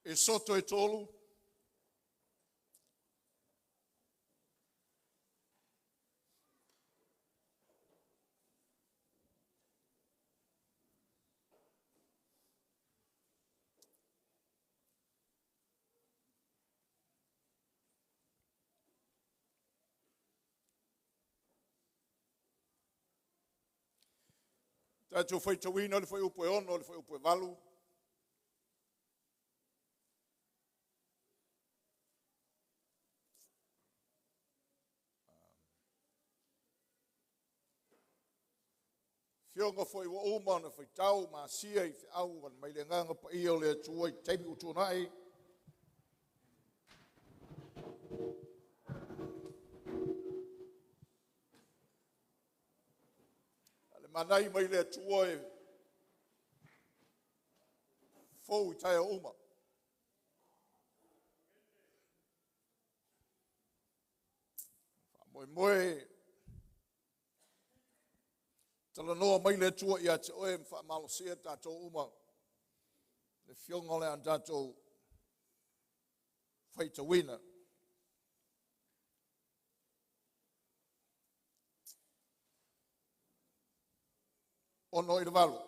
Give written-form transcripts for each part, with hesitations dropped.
E soto e tolu. Tatou faitauina le fuaiupu e 6 i le fuaiupu e 8. Afioga foi ua uma ona faitau ma asia i feau mai le Agaga Paia o le Atua i taimi ua tuanai. A le manai mai le Atua e fou i taeao uma. Faamoemoe talanoa mai le Atua ia te oe ma faamalosia tatou uma. Le afioga o le a tatou faitauina. 6 i le 8.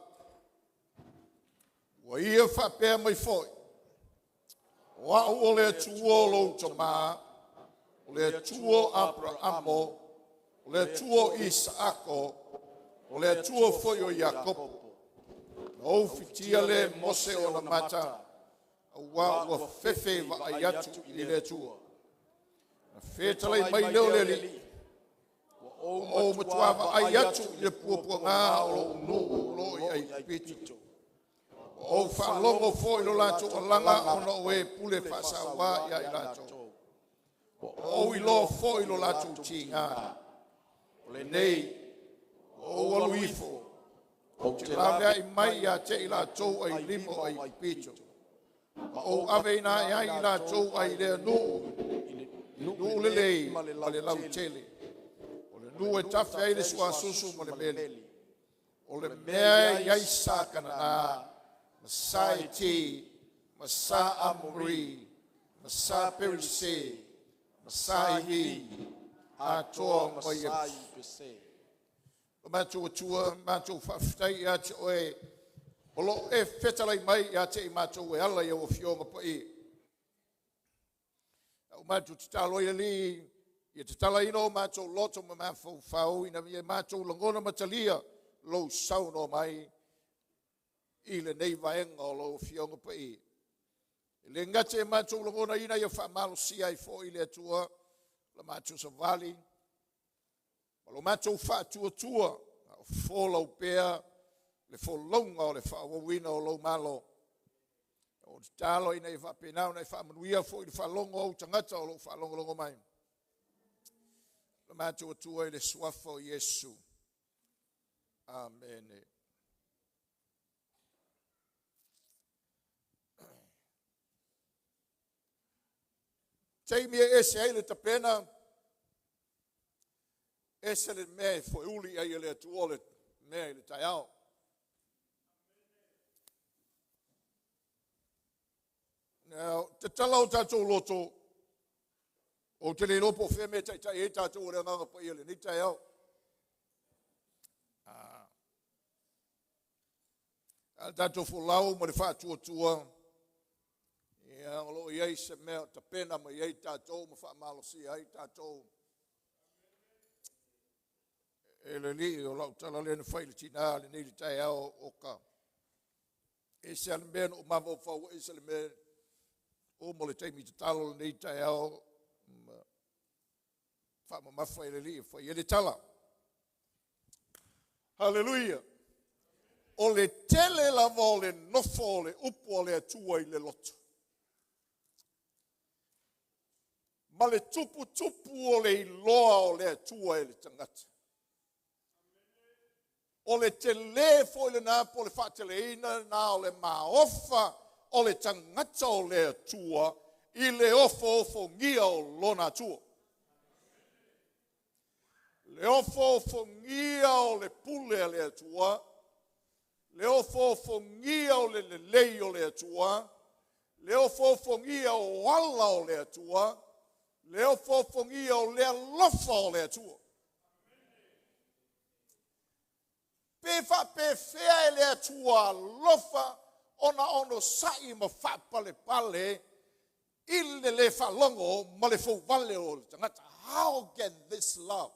Ua ia faapea mai foi, o au o le Atua o lou tamā, o le Atua o Aperaamo, o le Atua o Isaako, o le Atua foi o Iakopo. Na ufitia lea e Mose ona mata, auā ua fefe e vaai atu i le Atua. Na fetalai mai lea o le Alii, ua ou matua vaai atu i le puapuaga o lou nuu o lo o i Aikupito. Ua ou faalogo foi i lo latou alaga ona o e pule faasauā ia i latou. Ua ou iloa foi lo latou tiga. O lenei, ua ou alu ifo, ou te laveai mai ia te i latou ai lima o Aikupito. Ma ou aveina ae ai i latou ai lea nuu, nuu lelei ma le lautele. O le nuu e tafe ai le suasusu ma le meli. O le mea e i ai sa Kanana, ma sa Eti, ma sa Amori, ma sa Perise, ma sa Ivi, atoa ma Iepuse. O matou Atua, matou faafetai ia te oe, o lo o e fetalai mai ia te i matou e ala i au afioga paia. A o matou tatalo ai Alii, ia tatalaina o matou loto ma mafaufau ina ia matou lagona matalia lou saunoa mai i lenei vaega o lau Afioga Paia. E le gata e matou lagonaina ia faamalosia ai foi le Atua la matou savali ma lo matou faatuatua a o folau pea le folauga o le faaauauina o lou malo. O tatalo ina ia faapena ona e faamanuia foi le faalogo au tagata o lou faalogologo mai. Lo matou Atua i le suafa o Iesu. Amene. Taimi e ese ai le tapena, ese le mea e foeuli ai e le Atua le mea i le taeao. Now, tatala o tatou loto, ou te le iloa po o fea mea e taitai ai tatou o le Agaga Paia lenei taeao. A tatou folau ma le faatuatua, ia, o lo o i ai se mea o tapena mai ai tatou ma faamalosia ai tatou e le Alii. O lau tala lea na fai i le tinā lenei le taeao o ka ese a le mea na ou mafaufau, ese le mea uma le taimi tatalo lenei taeao ma faamamafa e le Alii e fai ai le tala. Haleluia! O le tele lava o le nofo o le upu o le Atua i le loto. Ma le tuputupu o le iloa o le Atua e le tagata. O le tele foi lena po o le faateleina lena o le maofa o le tagata o le Atua i le ofoofogia o lona Atua. Le ofoofogia o le pule a le Atua, le ofoofogia o le lelei o le Atua, Le ofoofogia o ala o le Atua, le ofoofogia o le alofa o le Atua. Pe faapefea e le Atua alofa ona onosai ma faapalepale i le le faalogo ma le fouvale o le tagata. How can this love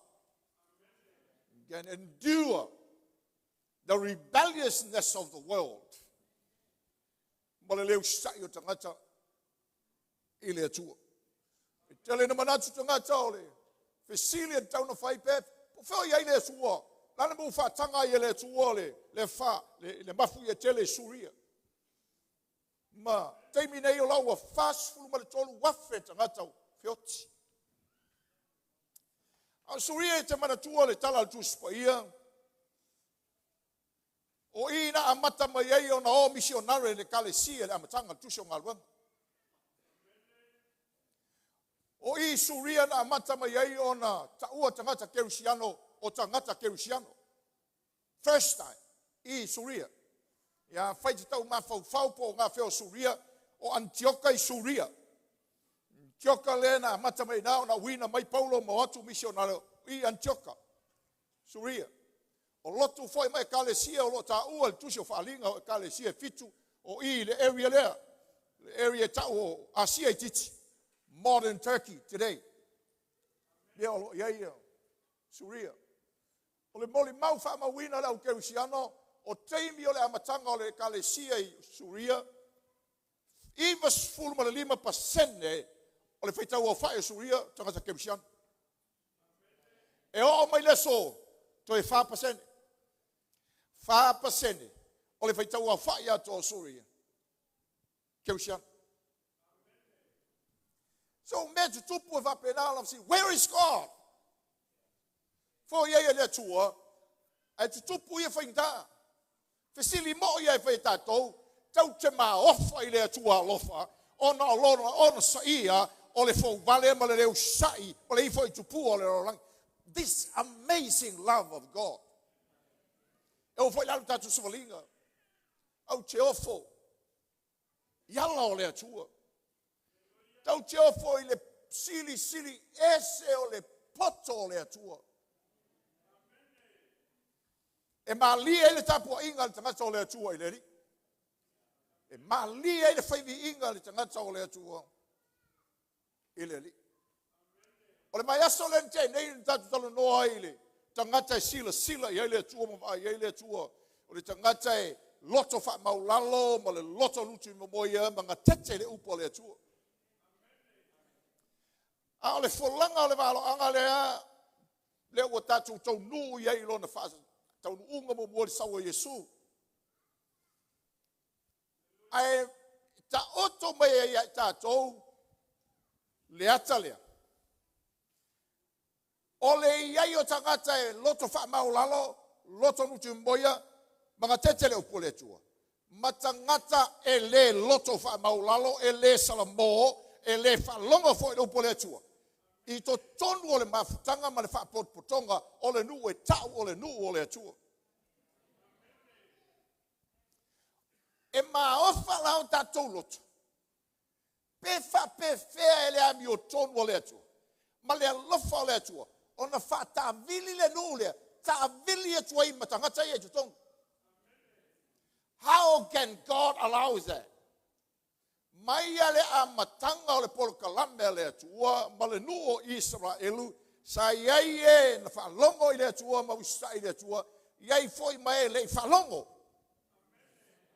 can endure the rebelliousness of the world? Ma le le usitai o tagata i le Atua. E tele na manatu tagata o le fesili e tatau ona fai pe fea i ai le Atua. Lana mo faataga ai e le Atua le fa le mafu ia tele i Suria. Ma taimi nei o lau ua 43,000 tagata feoti. A o Suria e te manatua le tala al Tusi Paia, o i na amata mai ai ona o misionare le kalesia le amataga le tusi o galuega. O i Suria na amata mai ai ona taua tagata kerisiano o tagata kerisiano. First time, i Suria. Ia fai te tau mafaufau po o ngā wheo Suria o Antioka i Suria. Antioka le na amata mai nā ona uina mai Paulo ma o atu misionare i Antioka, Suria. O lotu foi mai ekalesia o lo tāua le tusi o whaalinga o ekalesia e fitu o i le area lea. Le area tau o Asia i titi. Modern Turkey today. Lea o lo iai ia Suria. O le moli mau whaamauina le au kerusiano o teimi o le amatanga o le ekalesia i Suria, 95% o le whaitau au whae o Suria, tagata kerusiano. E o mai leso, toe 4%. 4% o le whaitau au whae ato o Suria, kerusiano. So me tutupu e whapena la si, where is God? Fo ia ia le atua, ai tutupu ia whainga. Fesili mo ia e whai tātou, tau te maofa i le atua alofa, ona o lona, ona sa ia, o le fouvale ma le leu sai, o le ifo i tupua o le rolangi. This amazing love of God. E o foi lalu tātou savalinga, au te ofo, i ala o le atua. Tau te ofo i le sili sili ese o le poto o le atua. E malia i le tapua inga le tagata o le atua i le Alii. E malia i le whaivi inga le tagata o le atua i le Alii. O le mai aso le nte nei le tatu talo noa i le tagata e sila sila i ai le atua ma vaai ai le atua. O le tagata e loto whaamaulalo ma le loto lutu i momoia ma ngā tete le upo le atua. A o le folanga o le valoanga lea, lea ua tātou taunuu i ai i lona wha, taunuunga mo mua le saua Iesu. Ae ta oto mai ai ai tātou le ata lea. O le iai o tagata e loto whaamaulalo, loto nutu moia, ma ngā tete le upo le atua. Ma tagata e le loto whaamaulalo, e le salamō, e le whaalongo fo i le upo le atua. I to tonu o le mafutanga ma le whaapotopotonga o le nuu e tau o le nuu o le atua. E maofa lao tātou loto. Pe whapewhea e le ami o tonu o le atua. Ma le alofa o le atua. Ona whaatavili le nuu lea. Taavili atua i matangata ia i totonu. How can God allow that? Mai a le amatanga o le polokalame a le Atua ma le nuu o Israelu, sa iai e na whaalongo i le Atua ma usita'i i le Atua, iai foi mai e le i whaalongo.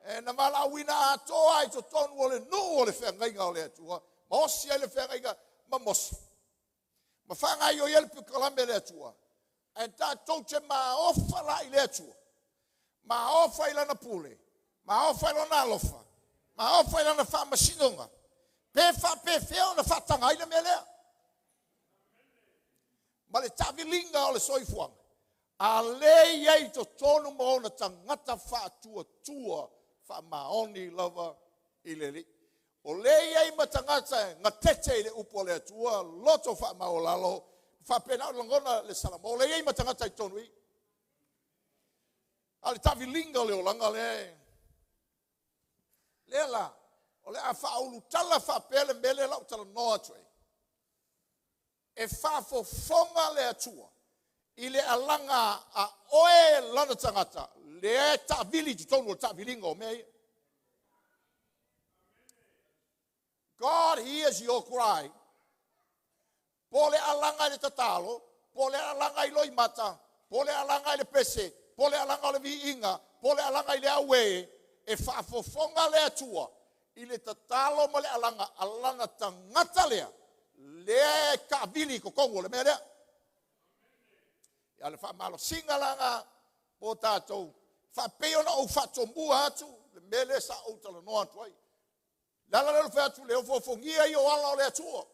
E na malauina atoa i totonu o le nuu o le wheangaiga o le Atua, ma osi ai le wheangaiga ma Mose. Ma whangai o ia le polokalame a le Atua. E tātou te maofa la i le Atua. Maofa i lana pule. Maofa i lona alofa. Maofa i lana whaamasinonga. Pe whapewhea o na whaatanga ai le mea lea. Ma le tavilinga o le soifuanga. A le iai totonu ma ona tagata whaatuatua whaamaoni lava i le Alii. O le iai ma tagata e ngatete i le upu o le Atua, loto whaamaolalo, whapena o langona le salamo. O le iai ma tagata i tonu i. A le tavilinga o le olanga le. Lea la, O le a faaulutala faapea le mea lea o le a ou talanoa atu ai. E faafofoga le Atua i le alaga a oe lana tagata lea e taavili i totonu o le taaviliga o mea ia. God hears your cry. Po o le alaga i le tatalo, po o le alaga i loimata, po o le alaga i le pese, po o le alaga o le viiga, po o le alaga i le auē, e faafofoga le Atua i le tatalo ma le alaga a lana tagata lea, lea e taavili i totonu o le mea lea. Ia, o le faamalosiga la lena mo tatou, faapei ona ou faatomua atu le mea lea sa ou talanoa atu ai. O le ala lea o le fai atu, le ofoofogia ia o ala o le Atua.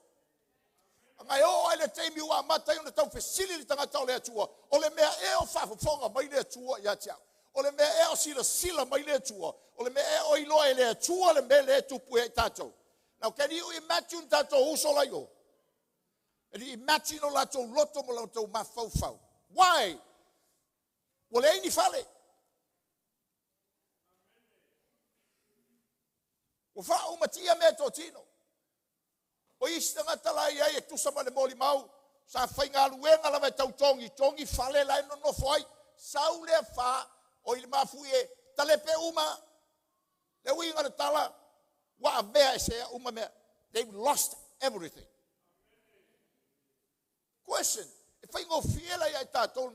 Aga e oo lava i le taimi ua amata ai ona taufesili le tagata o le Atua, o le mea ea o faafofoga mai le Atua ia te au? O le mea ea o silasila mai le Atua? O le mea ea o iloa e le Atua le mea lea e tupu ia i tatou? Now can you imagine tatou uso la i o? Can you imagine o latou loto ma latou mafaufau? Why? Ua leai ni fale. Ua faaumatia mea totino. O isi tagata la e i ai e tusa ma le molimau, sa faigaluega lava e tau togitogi fale la e nonofo ai. Sau lea fa, o i le mafuie, talepe uma. Le uiga o le tala, ua avea e sea uma mea. They've lost everything. Question, e faigofie la ia i tatou,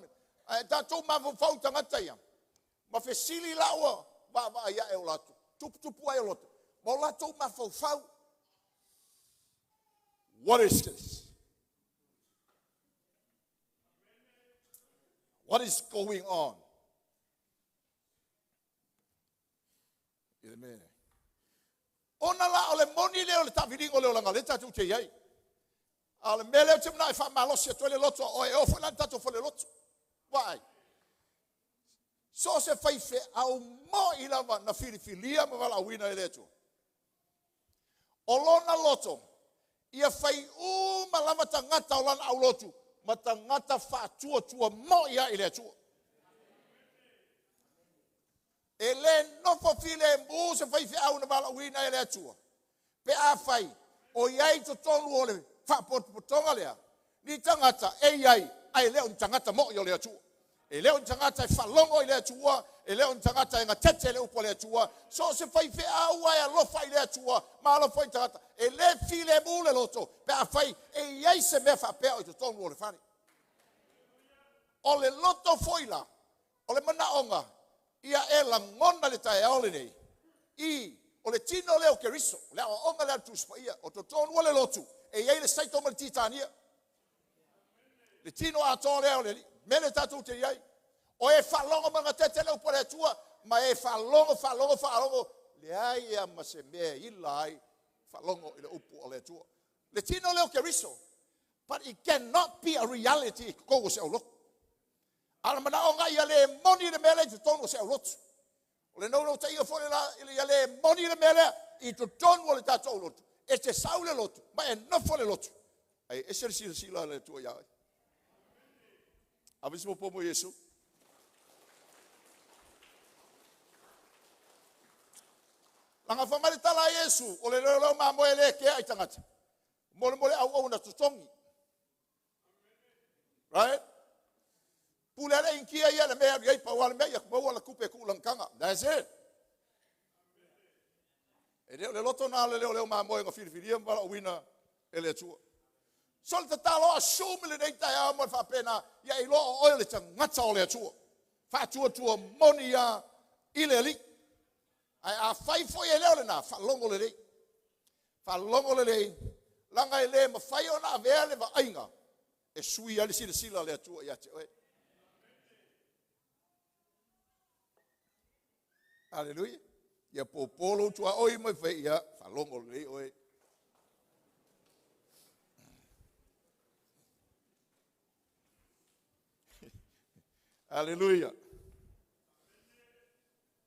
ae tatou mafaufau i tagata ia, ma fesili la ua vaavaai ae o latou, tuputupu ae o loto, ma o latou mafaufau. What is this? What is going on? I le mea lea. Ona la o le moni lea o le taaviliga o le olaga lea tatou te i ai. A o le mea lea ou te manao e faamalosi atu ai le loto, o e oo foi la i le tatou falelotu. Vaai, so o se faifeau moi lava na filifilia ma valaauina e le Atua. O lona loto, ia fai uma lava tagata o lana aulotu ma tagata faatuatua moi lava i le Atua. E le nofo filemu se faifeau na valaauina e le Atua pe afai o i ai i totonu o le faapotopotoga lea ni tagata e i ai ae le o ni tagata moi o le Atua. E le o ni tagata e faalogo i le Atua, e le o ni tagata e gatete i le upu a le Atua. So o se faifeau lava e alofa i le Atua ma alofa i tagata, e le filemu le loto pe afai e i ai se mea faapea o i totonu o le fale. O le loto foi la, o le manaoga ia e lagona le taeao lenei i o le tino lea o Keriso, o le aoaoga lea a le Tusi Paia, o totonu o le lotu e i ai le saito ma le titania. Le tino atoa lea o le Alii, mea lea tatou te i ai. O e faalogo ma gatete le upu a le Atua, ma e faalogo, faalogo, faalogo, leai lava ma se mea e ila ai faalogo i le upu a le Atua. Le tino lea o Keriso, but it cannot be a reality i totonu o se aulotu. A o le manaoga ia le moni le mea lea i totonu o se aulotu. O le naunautaiga foi le la, ia le moni le mea lea i totonu o le tatou aulotu. E te sau le lotu ma e nofo le lotu, ae ese le silasila a le Atua ia oe. Ave se popo mo Iesu. Laga fai mai le tala a Iesu, o le leoleo mamoe e le kea i tagata. Mo le mo le auauna totogi. Right? Pule a le Initia ia le mea e alu i ai, pau lava le mea ia maua le tupe e tuu lana taga. That's it. E le o le loto na o le leoleo mamoe na filifilia ma valaauina e le Atua. So le tatalo assume lenei taeao ma le faapena, ia iloa o oe o le tagata o le Atua. Faatuatua moni lava i le Alii. Ae afai foi e le o lena, faalogo lelei. Faalogo lelei, leaga e le mafai ona avea le vaaiga e sui ai le silasila a le Atua ia te oe. Aleluia. Ia popo lou tuaoi ma fai ia, faalogo lelei oe. Aleluia.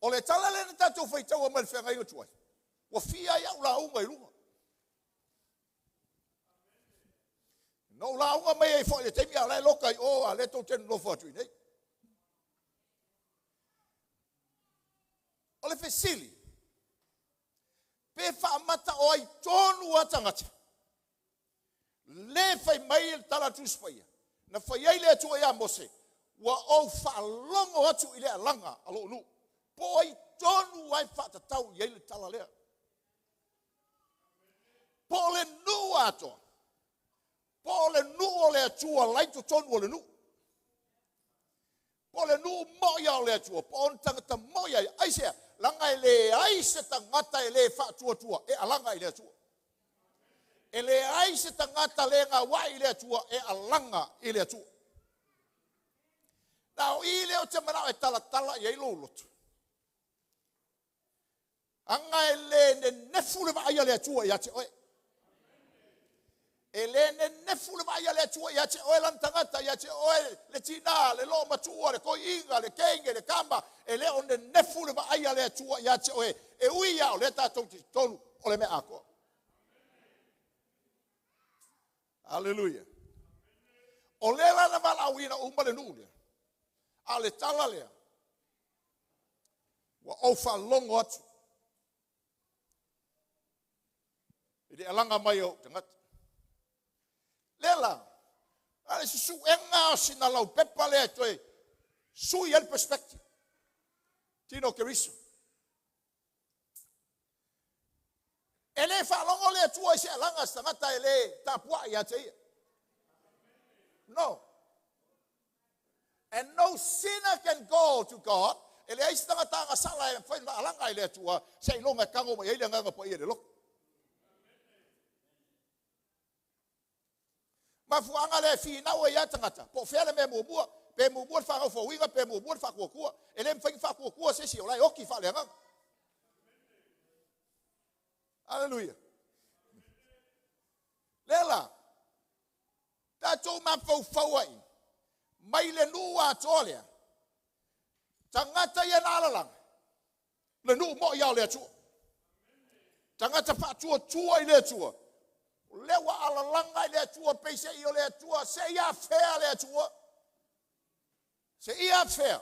O le tala lea na tatou faitaua mai le feagaiga tuai, ua fia ai au lauga i luga. Na ou lauga mai ai foi i le taimi a o la e loka i o, a o lea tou te nonofo atu i inei. O le fesili, Pe faamata o ai tonu a tagata. Le fai mai le tala Tusi Paia. Na fai ai le Atua ia Mose, ua ou faalogo atu i le alaga a lou nuu. Po o ai tonu ai faatatau i ai le tala lea. Po o le nuu atoa, po o le nuu o le Atua lai totonu o le nuu. Po o le nuu moi o le Atua, po o le tagata moi ai. Aisea, laga e leai se tagata e le faatuatua e alaga i le Atua. E leai se tagata le gauai i le Atua e alaga i le Atua. Na o i lea o te manao e talatala i ai lou loto. Aga e le nenefu le vaai a le Atua ia te oe. E le nenefu le vaai a le Atua ia te oe lana tagata, ia te oe le tina, le loo matua, le toiina, le teine, le tama. E le o nenefu le vaai a le Atua ia te oe. E ui ia o lea tatou te totonu o le mea atoa. Hallelujah. O lea la na valaauina uma le nuu lea. A o le tala lea, ua ou faalogo atu i le alaga mai o ou tagata. Lea la, a le susuega o sina laupepa lea e toe sui ai le perspective. Tino Keriso. E le faalogo le Atua i se alaga se tagata e le tapuai ia te ia. No. And no sinner can go to God. E leai se tagata agasala e mafai ona alaga i le Atua seiloga e tago mai ai le Agaga Paia i le loto. Mafuaaga lea e finau ai lava tagata, po o fea le mea muamua, pe muamua le faagaufauina, pe muamua le faatuatua. E le mafai ona faatuatua se isi o la e oti faaleagaga. Hallelujah. Lea la, tatou mafaufau ai, mai le nuu atoa lea, tagata ia na alalaga, le nuu moi lava o le Atua. Tagata faatuatua i le Atua. O lea ua alalaga i le Atua, peisei o le Atua, se i afea le Atua. Se i afea.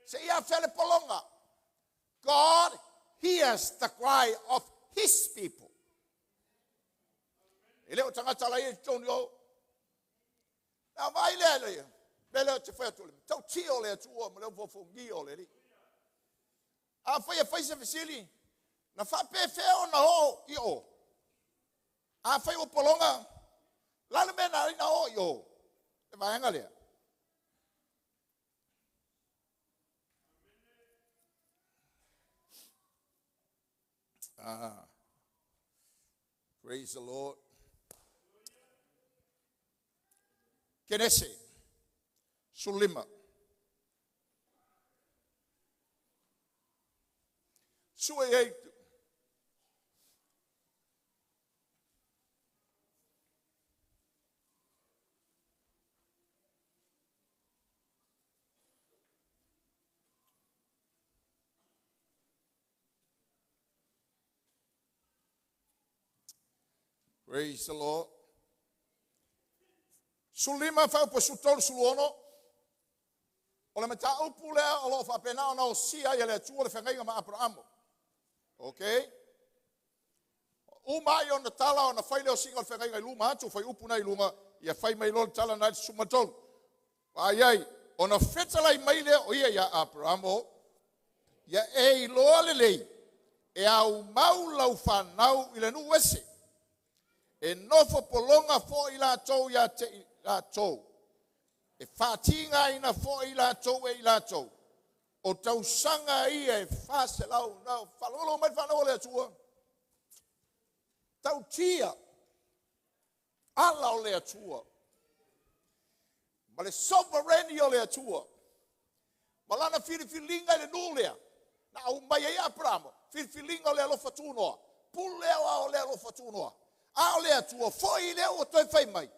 Se i afea le pologa. God hears the cry of his people. E le o tagata la ia i totonu o. Na vaai lea lea. Me lea te whai atu le. Tau tio le Atua ma le fofogia o le Alii. A fai e fai se fesili, na faapefea ona oo i o. A fai ua pologa, la le mea na alai na oo i o. Le vaega lea. Ah, praise the Lord. Kenese, 15. Sue ai Praise the Lord. 15 fuaiupu 13 16, o le mataupu lea o loo faapena ona osia ai e le Atua le feagaiga ma Aperamo. Ok? Uma ai ona tala ona fai le osiga o le feagaiga i luma atu, fai upu na i luga, ia fai mai loa le tala na i le 13. Ai ai, ona fetalai mai lea o ia ia Aperamo, ia e iloa lelei, e aumau lau fanau i le nuu ese. E nofo pologa foi latou ia te i latou. E faatigaina foi latou e i latou. O tausaga ia e 400 na faalogologo mai le fanau o le Atua. Tautia ala o le Atua. Ma le sovereignty o le Atua. Ma lana filifiliga i le nuu lea. Na aumai ai Aperamo, filifiliga o le alofa tunoa. Pule au o le alofa tunoa. A o le Atua foi lea ua toe fai mai.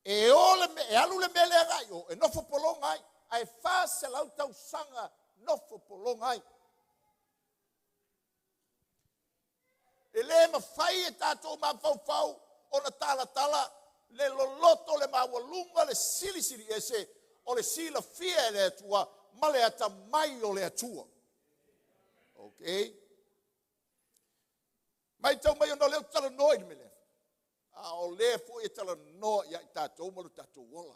E o le me, e alu le mea lea agai o, e nofo pologa ai. Ae 400 tausaga nofo pologa ai. E le mafai e tatou mafaufau ona talatala le loloto, le maualuga, le silisili ese o le silafia e le Atua ma le atamai o le Atua. Okay? Matau mai ona o lea ou te talanoa i le mea lea, a o lea foi e talanoa ia i tatou ma lo tatou ola.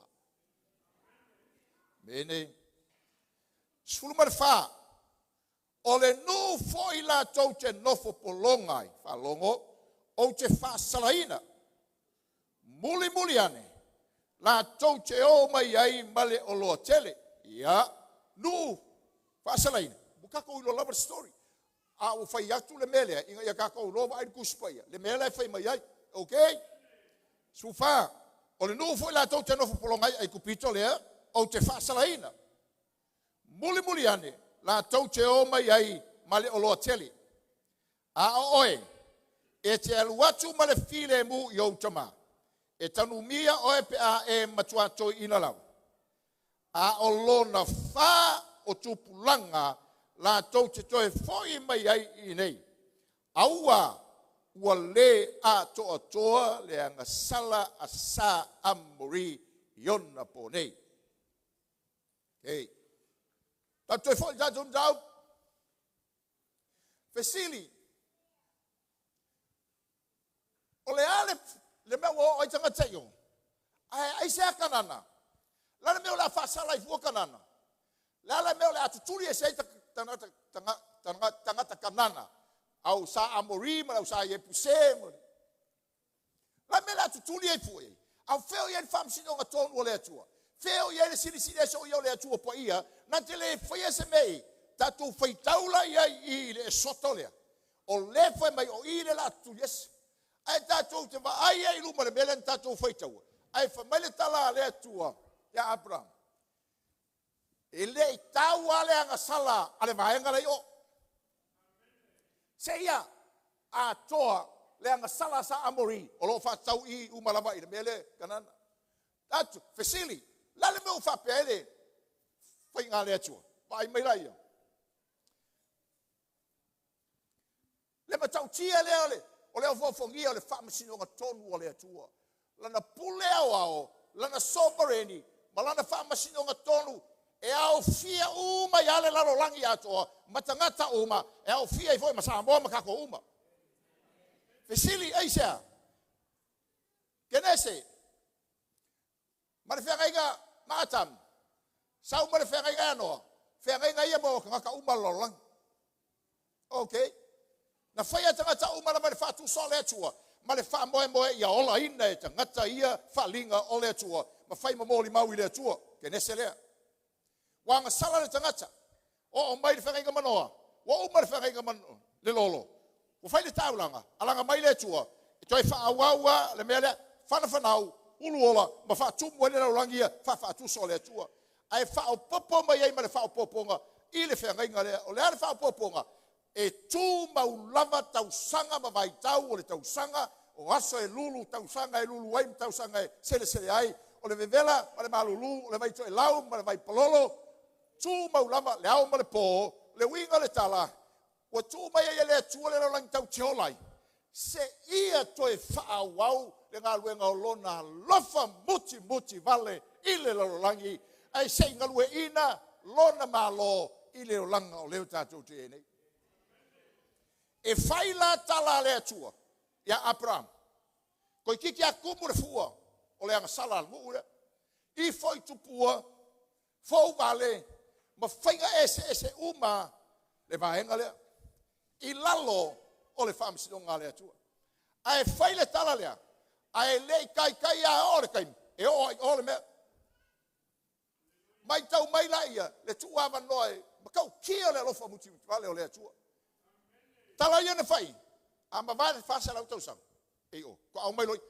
Amene. 14. O le nuu foi latou te nofo pologa ai, faalogo, ou te faasalaina, mulimuli ane, latou te o mai ai ma le oloa tele. Ia, nuu faasalaina, ua tatou iloa lava le story. A ua fai atu le mea lea, ina ia tatou iloa vaai le Tusi Paia, le mea la e fai mai ai. Ok? 14. O le nuu foi latou te nofo pologa ai, Aikupito lea, ou te faasalaina. Mulimuli ane, latou te o mai ai ma le oloa tele. A o oe, e te alu atu ma le filemu i ou tama, e tanumia oe pe a e matua toeaina lava. A o lona fa o tupulaga latou te toe foi mai ai i inei. Aua ua le atoatoa le agasala a Sa Amori i ona po nei. Hey. Tatou toe foi i le tatou mataupu. Fesili, o le a le mea ua oo ai tagata i o? Ae aisea Kanana? Le a le mea o le a faasala ai fua Kanana? Le a le mea o le a tutuli ese ai tagata Kanana, au sa Amori ma au sa Iepuse ma le mea o le a tutuli ai fua i? A o fea o i ai le faamasinoga tonu o le Atua? Fea o i ai le silisili ese o ia o le Atua paia? Na te le faia se mea i tatou faitau la i ai i le Esoto lea. O lea fai mai o i le la tutuli ese. Ae tatou te vaai ai i luma le mea lea na tatou faitaua. Ae fai mai le tala a le Atua ia Abraham, e le i tau lava le agasala a le vaega la i o. Seia atoa le agasala sa Amori o lo o faatatau i uma lava i le mea lea Kanana. Atu, fesili, la le mea ua faapea ai le faiga a le Atua? Vaai mai la ia. Le matautia lea o le ofoofogia o le faamasinoga tonu a le Atua. Lana pule aoao, lana sovereignty, ma lana faamasinoga tonu e aofia uma ia le lalolagi atoa, ma tagata uma, e aofia ai foi ma Samoa ma tatou uma. Fesili, aisea? Kenese, ma le feagaiga ma Atamu, sau ma le feagaiga ia Noa, feagaiga ia mo tagata uma le lalolagi. Ok. Na faia tagata uma lava le faatusa o le Atua, ma le faamoemoe ia olaina e tagata ia faaaliga o le Atua, ma fai ma molimau i le Atua. Kenese lea. Ua agasala le tagata, oo mai le feagaiga ma Noa, ua uma le feagaiga ma le lolo, ua fai le taulaga, alaga mai le Atua, e toe faaauau le mea lea, fanafanau, uluola, ma faatumu ai le lalolagi ia, faafaatusa o le Atua. Ae faaopoopo mai ai ma le faaopoopoga i le feagaiga lea. O le a le faaopoopoga? E tumau lava tausaga ma vaitau o le tausaga, o aso e lulu, tausaga e lulu ai, ma tausaga e selesele ai, o le vevela ma le malulu, o le vaitoelau ma le vaipalolo, tumau lava le ao ma le po, le uiga o le tala, ua tuu mai ai e le Atua le lalolagi tau te ola ai, seia toe faaauau le galuega o lona alofa mutimuti vale i le lalolagi, ae se i galueaiina lona malo i le olaga o lea tatou te i ai nei. E fai la tala a le Atua ia Abraham, toeitiiti a tumu le fua o le agasala a le nuu lea, ifo i tupua, fou vale, ma faiga eseese uma le vaega lea, i lalo o le faamasinoga a le Atua. Ae fai le tala lea, ae le i taitai a oo le taimi, e oo ai o le mea. Matau mai la ia, le tuuavanoa e matautia le alofa mutimutivale o le Atua. Tala ia na fai, a mavae le 400 tausaga, e o, toau mai loi,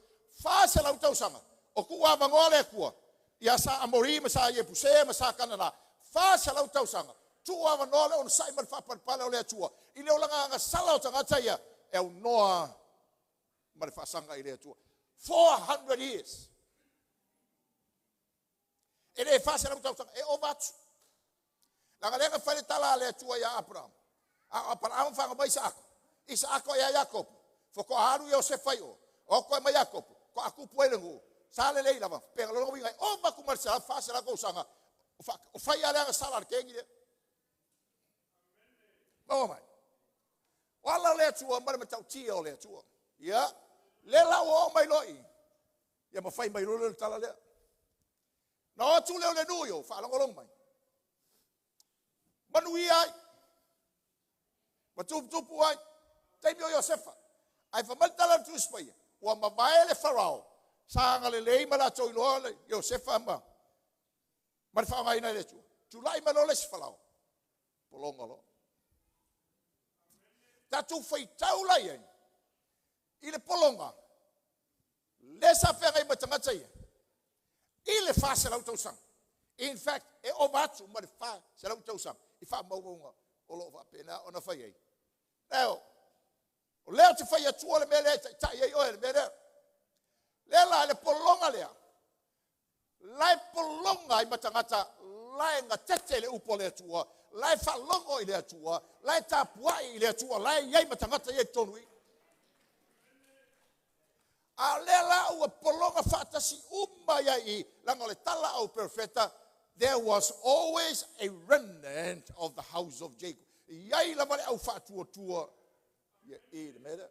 400 tausaga, o tuuavanoa le Atua, ia sa Amori ma sa Iepuse ma sa Kanana, 400 tausaga, tuuavanoa le onosai ma le faapalepale o le Atua, i le olaga agasala o tagata ia, e aunoa ma le faasaga i le Atua. 400 years. E le 400 tausaga, e ova atu. Laga lea na fai le tala a le Atua ia Abraham. A o Abraham whanga mai Isaako. Isaako ia Iakopo. Fotoa alu Iosefa i o. O koe mai Iakopo. Ko atupu ai le nuu. Sa le lei lava. Pega lona uiga. Ova atu ma le 400 tausaga. O fai a le agasala a le kengi lea. Maua mai. O ala o le Atua ma le matautia o le Atua. Ia, lea la ua oo mai loa i i, ia ma fai mai loa lea o le tala lea. Na o atu lea o le nuu i o, faalogologo mai. Manuia ai, ma tuputupu ai, taimi o Iosefa. Ae fai mai le tala a le Tusi Paia, ua mavae le Farao, sa agalelei ma latou iloa le Iosefa ma le faaaogaina e le Atua. Tulai mai loa le isi Farao, pologa loa. Tatou faitau la i ai i le pologa lea sa feagai ma tagata ia i le 400 tausaga. In fact, e ova atu ma le 400 tausaga i faamaumauga o lo o faapena ona fai ai. Eo, o lea ou te fai atua le mea lea e taitai ai oe le mea lea. Lea la, le pologa lea, la e pologa ai ma tagata la e gatete le upu a le Atua, la e faalogo i le Atua, la e tapuai i le Atua, la e i ai ma tagata ia i totonu i. A o lea la ua pologa faatasi uma ia i, leaga o le tala au perofeta, there was always a remnant of the house of Jacob. E i ai lava le au faatuatua ia i le mea lea.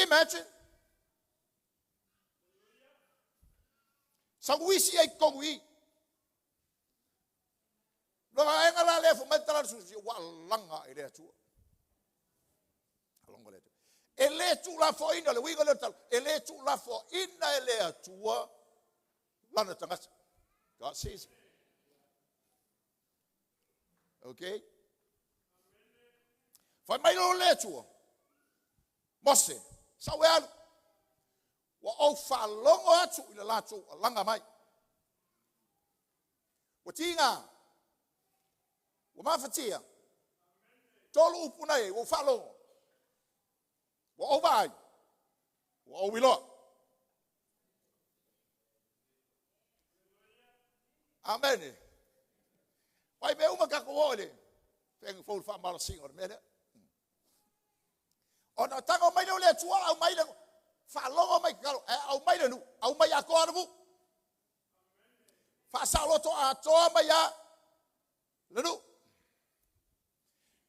Imagine. Sauisi ai totonu i. Le vaega la lea fai mai le tala a le Susu, ua alaga i le Atua. Alaga le Atua. E le tuulafoaina, le uiga lea o le tala, e le tuulafoaina e le Atua lana tagata. God sees it. Okay? Fai mai loa le Atua, Mose, sau e alu, ua ou faalogo atu i le latou alaga mai. Ua tiga, ua mafatia, tolu upu na i ai, ua ou faalogo, ua ou vaai, ua ou iloa. Amene. Vai mea uma tatou oo i le faiga fou le faamalosiga o le mea lea. Ona tago mai lea o le Atua, aumai le faalogo mai tatalo, ae aumai le nuu, aumai atoa le nuu. Faasaoloto atoa mai a le nuu.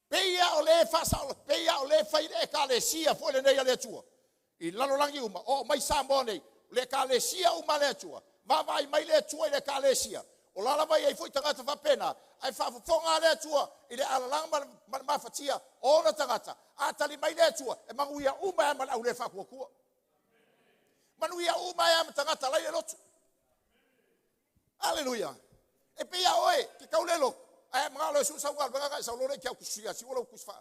Pei a o le faasaoloto, pei a o le fai le ekalesia foi lenei a le Atua. I lalolagi uma, oo mai Samoa nei, le ekalesia uma a le Atua. Vaavaai mai le Atua i le ekalesia. O la lava e i ai foi tagata faapena, ae faafofoga le Atua i le alalaga ma le mafatia o ona tagata. A tali mai le Atua, e manuia uma e ma le au le faatuatua. Manuia uma e ma tagata lai le lotu. Aleluia. E pei a oe, ke kau le lotu. Ae mga lo su sau galuega ga sau lo le kia kusi a si wala kusi fa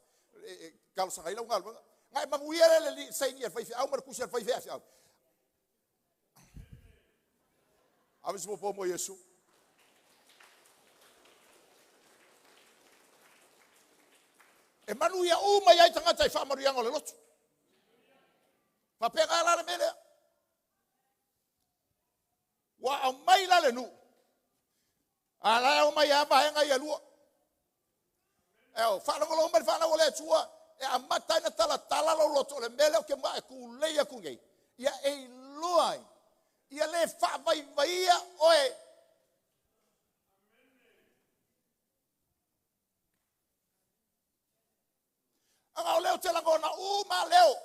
kalo sa ila galuega. Ngai manuia le le saini e fai fi au ma le kusi e fai fi au. Ave se mo Yesu. E manuia uma i ai tagata i faamanuiaga o le lotu. Faapea la le mea lea. Ua aumai la le nuu. A la e aumai a vaega ia lua. E o, faalogologo mai le fanau o le Atua, e amata ai na talatala lou loto o le mea lea ou te maa e tulei atu nei. Ia e iloa ai. Ia le faavaivaia oe. Aga o leo te lagona uma leo.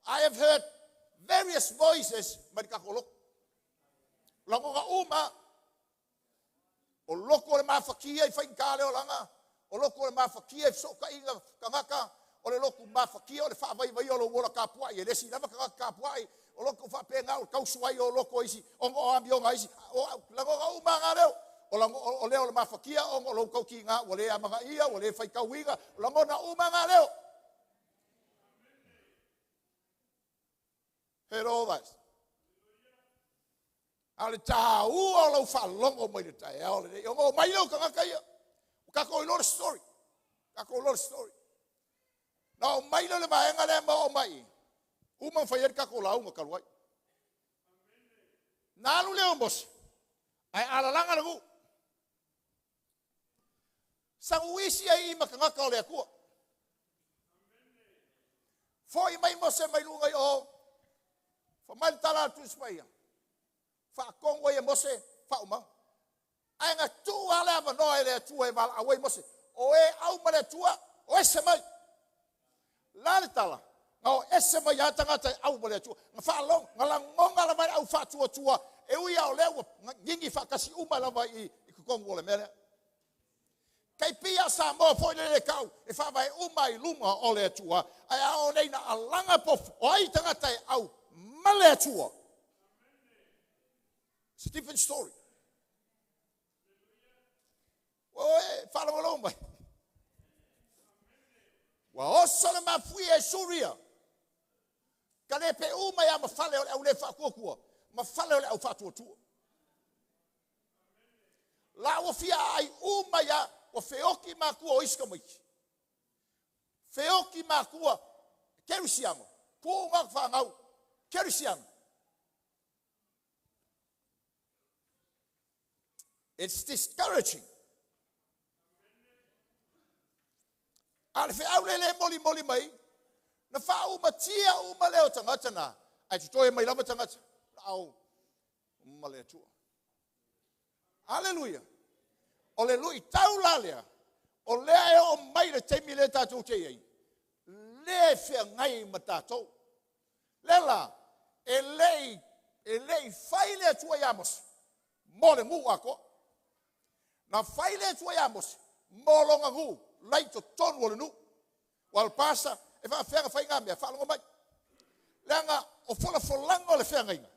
I have heard various voices mai le tatou lotu. Lagona uma. O loko o le mafatia i whainga leo langa. O loko o le mafatia i sokainga kangaka. O le loku mafatia o le whaavaivai o lo wola kapuai. E lesi lava kangaka kapuai. O loko whapenga o kausuai o loko isi. O ngo amionga isi. O lagona uma ngā leo. O leo o le mafatia o ngo lou kauki ngā. Ua le amanga ia, ua le whaikauiga. O lagona uma ngā leo. Heard all that. A le tāua o lau whalongo mai le tae ao le nei. O ngō mai leo kangaka ia. O kako i lore story. Kako i lore story. Na o mai leo le vaenga lea ma o mai. Uma whai eri kako launga kaluai. Nā alu leo Mose. Ai alalanga le gu. Sanguisi ai i makangaka o le akua. Foi mai Mose mai lunga i o. Fa mai le tala atu Ismaia. Whaakongo ia Mose, whaumanga. Ai ngā tuu ale avanoa e le atua e wala awai Mose. O e au ma le atua, o ese mai. La le tala, na o ese mai lava tagata e au ma le Atua. Na faalogo, na lagona lava e le au faatuatua, e ui lava o lea ua gigi faatasi uma lava i totonu o le mea lea. Tai pei lava o Samoa foi lele tau e faavae uma ai i luga o le Atua, ae a oo nei ina alaga pofu, o ai tagata e au ma le Atua? It's a different story. Ua e faalogologo mai. Ua oso le mafuie e Suria. Ka le peʻu mai a ma fale o le au le faatuatua, ma fale o le au faatuatua. La ua fia aai uma ia, ua feoti matua o isi tamaiti. Feoti matua kerisiano, tuuga whanau kerisiano. It's discouraging. A le feau le le molimoli mai, na faaumatia uma lea o tagata na, ae totoe mai lava tagata, au ma le Atua. Aleluia. O le luitau la lea, o lea e oo mai le taimi lea tatou te i ai, lea e feagai ma tatou. Lea la, e le i fai le Atua ia Mose mo le nuu atoa. Na fai le Atua ia Mose mo lona nuu, lai totonu o le nuu. Ua o le pasa, e faafefea ona fai ngā mea, faalogo mai. Leaga o folafolaga o le feagaiga,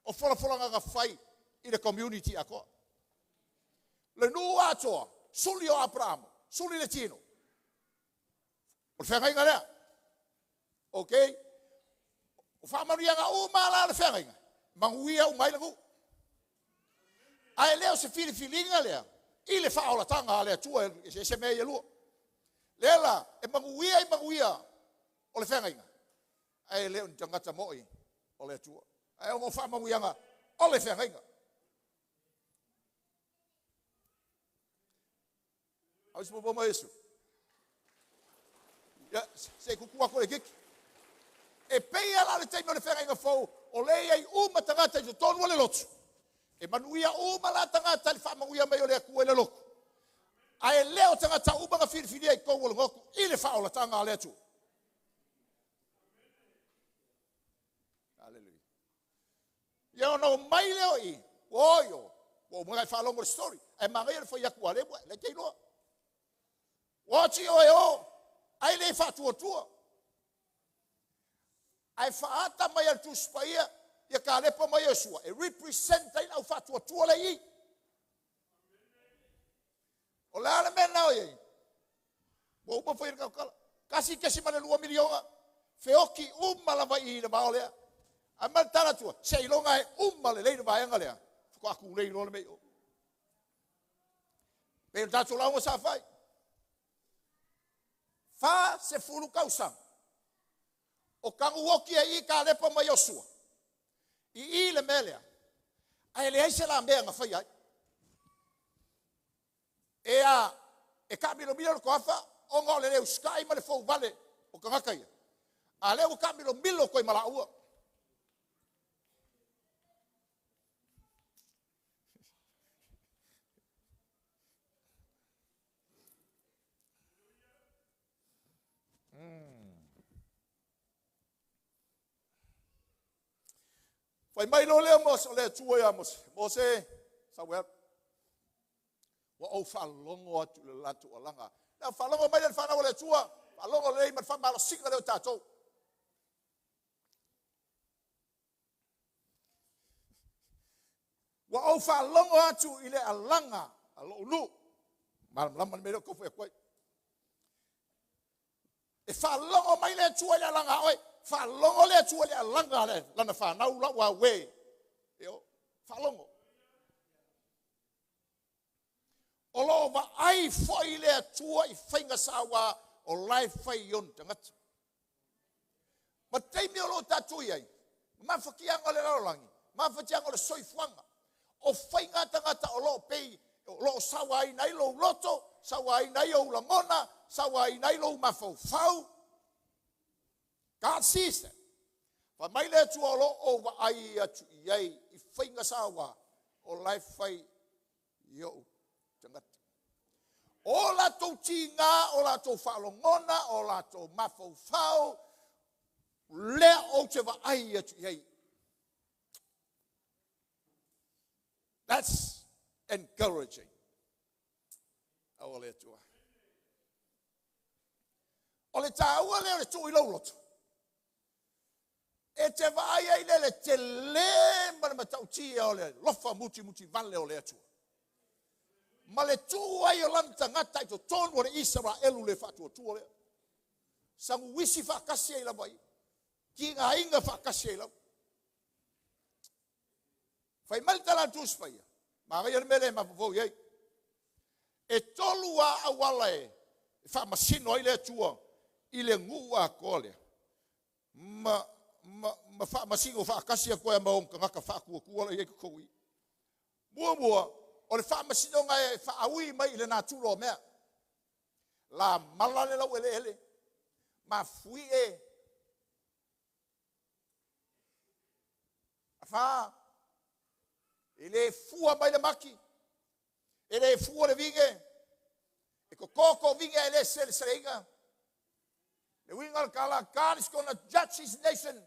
o folafolaga na fai i le community atoa. Le nuu atoa, suli o Aperamo, suli le tino. O le feagaiga lea. Ok? O faamanuiaga uma la o le feagaiga, manuia uma ai le nuu. Ae le o se filifiliga lea i le faaolataga a le Atua e eseese mea ia lua. Lea la, e manuia i manuia o le feagaiga, ae le o ni tagata moi o le Atua. Ae ona o faamanuiaga o le feagaiga. Au se popo mai Iesu. Ia, se i tutu atu le kiki. E pei la le taimi o le feagaiga fou, o lea i ai uma tagata i totonu o le lotu. E manuia uma la tagata i le faamanuia mai o le Atua i le lotu. Ae le o tagata uma na filifilia i totonu o le lotu i le faaolataga a le Atua. Hallelujah. Ia ona o mai lea o i, oi o, ua uma ona e faalogo i le story. Ae manaia le fai atu a le ua, le te iloa. Ua oti oe o, ai le faatuatua. Ae faata mai e le Tusi Paia, ia Kalepa ma Iosua, e represent ai lau faatuatua le i. O le a le mea na o iai? Ua uma foi le tautala. 1.2 miliona, feoki uma lava i le vao lea. Ae ma le tala atua, se iloga e uma lelei le vaega lea, faatoa tulei loa le mea i o. Pei o le tatou lauga sa fai. 40 tausaga. O taguoki ai i Kalepa ma Iosua. I le mea lea. Ae leai se la mea na fai ai. E a, e kaamilomilo le toafa, ona o le leu sky ma le fouvale o tagata ia. A lea ua kaamilomilo koe malaua. Fai mai loa lea o Mose, o le Atua ia Mose, Mose, sau e alu. Ua ou faalogo atu i le latou alaga. Na faalogo mai le whanau o le Atua, faalogo lelei ma le faamalosiga lea o tatou. Ua ou faalogo atu i le alaga a lou nuu. Malamalama le mea lea o tau fai atu ai. E faalogo mai le Atua i le alaga a oe. Faalogo le Atua i le alaga a le lana whanau lau a ue. E o, faalogo. O loo vaai foi le Atua i faiga saua o lae fai i ona tagata. Ma taimi o loo tatou i ai, mafatiaga o le lalolagi, mafatiaga o le soifuaga, o faiga tagata o loo pei, o loo sauaina ai lou loto, sauaina ai ou lagona, sauaina ai lou mafaufau. God sees that. Fa mai le Atua o loo ou vaai atu i ai i faiga saua o lae fai i ou tagata. O la latou tiga, o latou faalogona, o latou mafaufau, lea ou te vaai atu i ai. That's encouraging. Aua le Atua. O le taua lea o le tuu i lou loto, e te vaai ai lea le tele ma le matautia o le alofa mutimutivale o le Atua. Ma le tuu ai o lana tagata i totonu o le Isaraelu le faatuatua lea. Saguisi faatasi ai lava ia. Tigaina faatasi ai lava. Fai mai le tala a le Tusi Paia, manaia le mea lea e mafaufau i ai. E tolu lava auala e faamasino ai le Atua i le nuu atoa lea, ma faamasino faatasi atu ai ma ona tagata faatuatua la e i ai i totonu i i. Muamua, o le faamasinoga e faaui mai i le natura o mea. La mala le laueleele, mafuie, afa, e le fua mai le mati, e le fua le vine, e toto vine ae le seleseleina. Le uiga o le tala, God is gonna judge his nation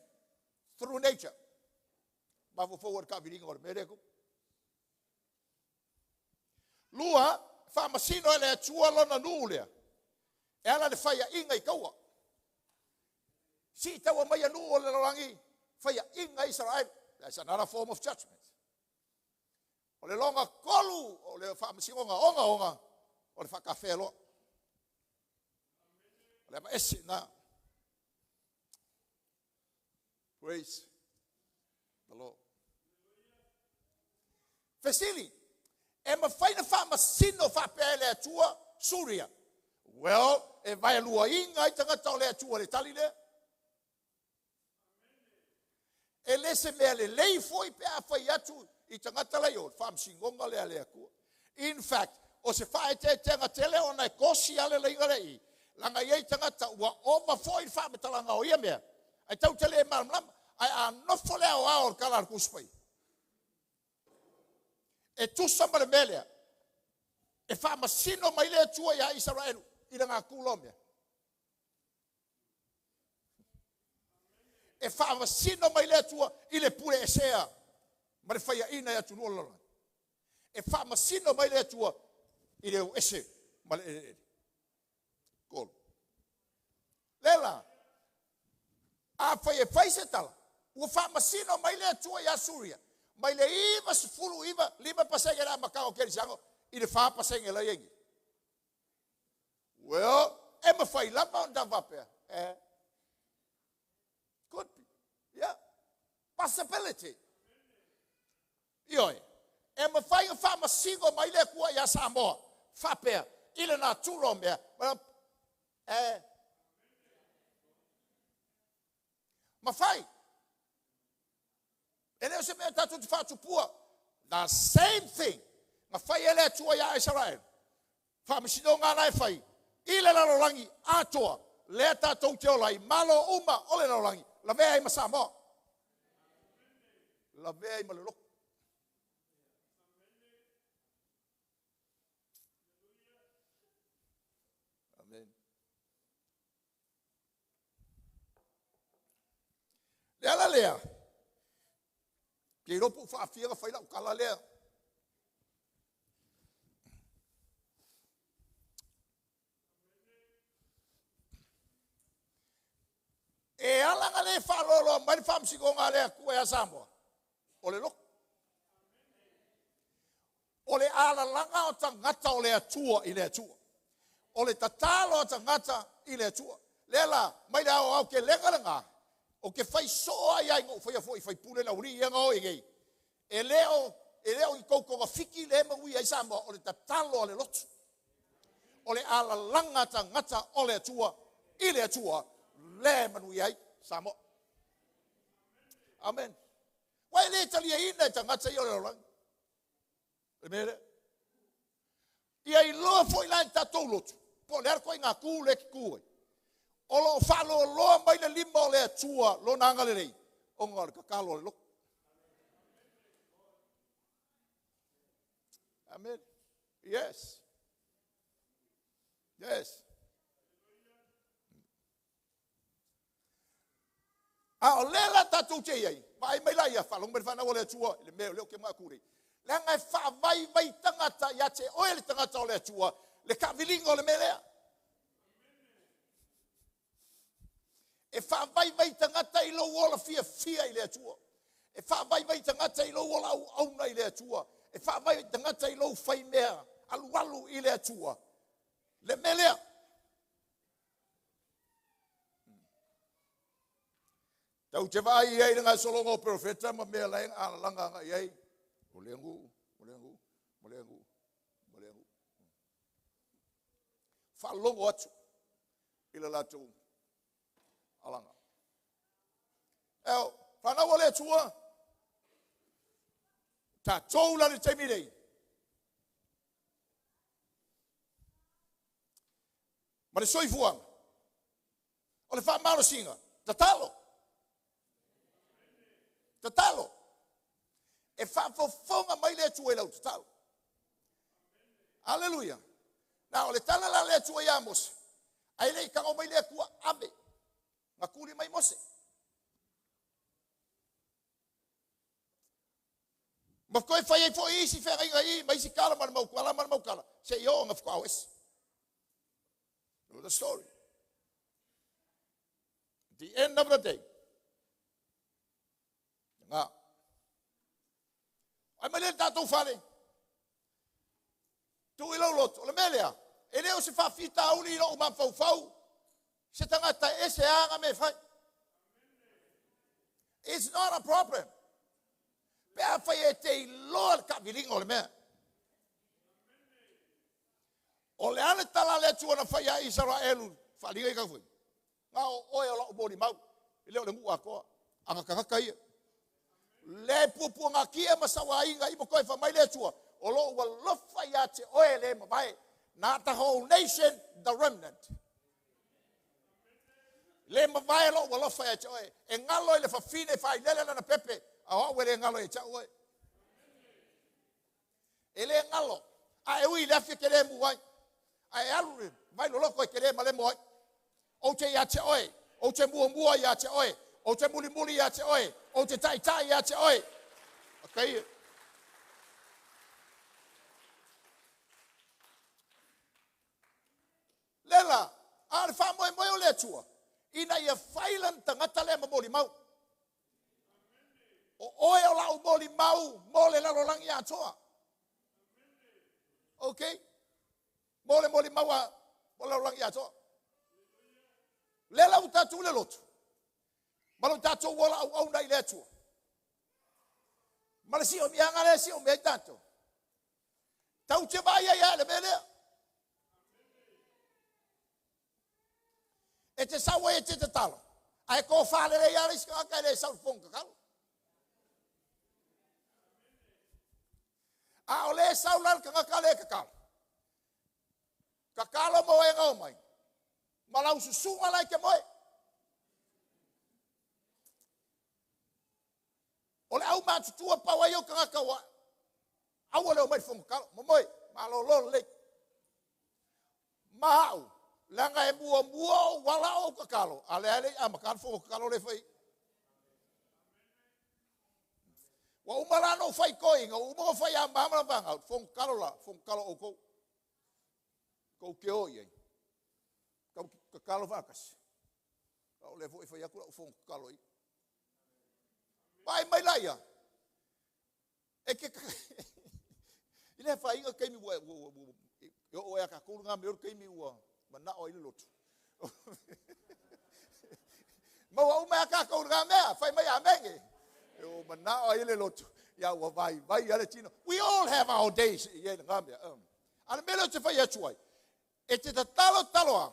through nature. Mafaufau o le taaviliga o le mea lea tupu. Lua, faamasino e le Atua lona nuu lea, e ala le faiaina i taua. Sii taua mai nuu o le lalolagi, faiaina Israel. That's another form of judgment. O le lona tolu, o le faamasinoga ogaoga, o le faatafea loa. O le avaese na. Praise the Lord. Fesili, e mafai na faamasino faapea e le Atua Suria? Well, e vaeluaina ai tagata o le Atua le tali lea. E le se mea lelei foi pe a fai atu i tagata lai o le faamasinoga lea a le Atua. In fact, o se faaeteetega tele ona e kosi ale leiga le i, laga i ai tagata ua ova foi le faamatalaga o ia mea, ai tau te le malamalama, ai a nofo le aoao o le tala a le Tusi Paia. E tusa ma le mea lea, e faamasino mai le Atua ia Isaraelu i le natura o mea. E faamasino mai le Atua i le pule esea ma le faiaina e atunuu o le lalolagi. E faamasino mai le Atua i le o ese ma le eleele. Tolu. Lela, a fai e fai se tala, ua faamasino mai le Atua ia Suria, mai le 99, 5% le amataga o kerisiano, i le 4% la i ai nei. Well, e mafai lava ona tau faapea. Could be. Yeah. Possibility. Ioe, e mafai ona faamasino mai le Atua ia Samoa, faapea, i le natura o mea. Mafai. E le o se mea tatou te faatupua. The same thing. Na fai e le Atua ia Israel. Faamasinoga la e fai i le lalolagi atoa. Lea tatou te ola ai. Malo uma o le lalolagi. Lavea ai ma Samoa. Lavea ai ma le lotu. Amen. Le ala lea, ke iloa po o faafia na fai lau tala lea. E ala na le faaloaloa mai le faamasinoga a le Atua ia Samoa, o le lotu. O le alalaga o tagata o le Atua i le Atua. O le tatalo a tagata i le Atua. Lea la, mai le ao ao ke lega lena, o ke fai soo ai ai ngou faia foi fai pule na uli ia ngao i nei. E le o i tou togafiti le manuia ai Samoa, o le tatalo a le lotu. O le alalaga tagata o le Atua i le Atua, le manuia ai Samoa. Amen. Ua e le talia ina e tagata ia o le lalolagi. Le mea lea. Ia iloa foi la i tatou lotu, po o le a le toaiga tu le te tu ai. O loo faaloaloa mai le lima o le Atua lona agalelei, ona o le tatalo a le lotu. Amen. Yes. Yes. A o lea la tatou te i ai, vaai mai la ia, faalogo mai le fanau a le Atua i le mea o lea ou te manatu nei. Leaga e faavaivai tagata ia te oe le tagata o le Atua, le taaviliga o le mea lea. E faavaivai tagata i lou ola fiafia i le Atua. E faavaivai tagata i lou ola auauna i le Atua. E faavaivai tagata i lou faimea alualu i le Atua. Le mea lea. Tau te vaai ai i le gasologa o perofeta ma mea la e alalaga agai ai. O le aganuu, o le aganuu, o le aganuu, o le aganuu. Faalogo atu i le latou alaga. Eo, fanau a le Atua, tatou la le taimi nei, ma le soifuaga, o le faamalosiga, tatalo. Tatalo. E faafofoga mai le Atua i lau tatalo. Aleluia. Na o le tala la le Atua ia Mose, ae le i tago mai le Atua ave, na tuli mai Mose. Ma toe fai ai foi isi feagaiga i ma isi tala ma le mau tala ma le mau tala, se i oo na faatoa o ese. Know the story. At the end of the day, na. Ai mai le tatou fale, tuu i lau loto, o le mea lea, e le o se faafitauli i lou mafaufau, se tagata e ese aga me fai. It's not a problem. Pe a fai e te iloa le taaviliga o le mea. O le a le tala a le Atua na fai ia Isaraelu, faaliga i tau Na o oe o lau molimau, e le o le nuu atoa, a tagata ia. Le puapuagatia ma sauaiga i ma toe fai mai le Atua, o lou alofa ia te oe le mavae. Not the whole nation, the remnant. Le mavae lou alofa ia te oe. E galo i le fafine failele lana pepe, a o au e le galo ia te au oe. E le galo. A e ui i le afi e te le mu ai. A e alu le vai loloko e te le malemo ai. Ou te ia te oe. Ou te muamua ia te oe. Ou te mulimuli ia te oe. Ou te taitai ia te oe. Okay. Lela, a le faamoemoe o le Atua, ina ia fai lana tagata lea ma molimau. O oe o lau molimau mo le lalolagi atoa. Okay? Mo le molimau a mo le lalolagi atoa. Lea ua tatou le lotu. Ma lo tatou ola auauna i le Atua. Ma le siomiaga lea e siomia ai tatou. Tau te vaai ai a le mea lea. E te sau ai e te tatalo. Ae tofa lelei lava le isi tagata e le sau i le fono tatalo. A o le sau la le tagata le tatalo. Tatalo mo e gao mai. Ma lau susuga la e te moe. O le au matutua pau ai o tagata ua aua le omai i le fono tatalo. Momoe, malolo lelei. Ma au, leaga e muamua ou ala ou tatalo, a lea e le i amata le fono tatalo lea e fai. Ua uma la ona ou fai toeaiina, ua uma ona fai a ma ma la fanau, fono tatalo la, fono tatalo outou. Tou te o i ai. Tau tatalo faatasi. A o lea foi e fai atu lau fono tatalo i. Vaai mai la ia. E ke I le afaina taimi ua e oo ai a tatou lena mea o le taimi ua manao ai le lotu. Maua uma a tatou lena mea, fai mai amene. E o manao ai le lotu, ia ua vaivai a le tino. We all have our days i ai lena mea. A le mea lea ou te fai atu ai, E te tatalo talo a,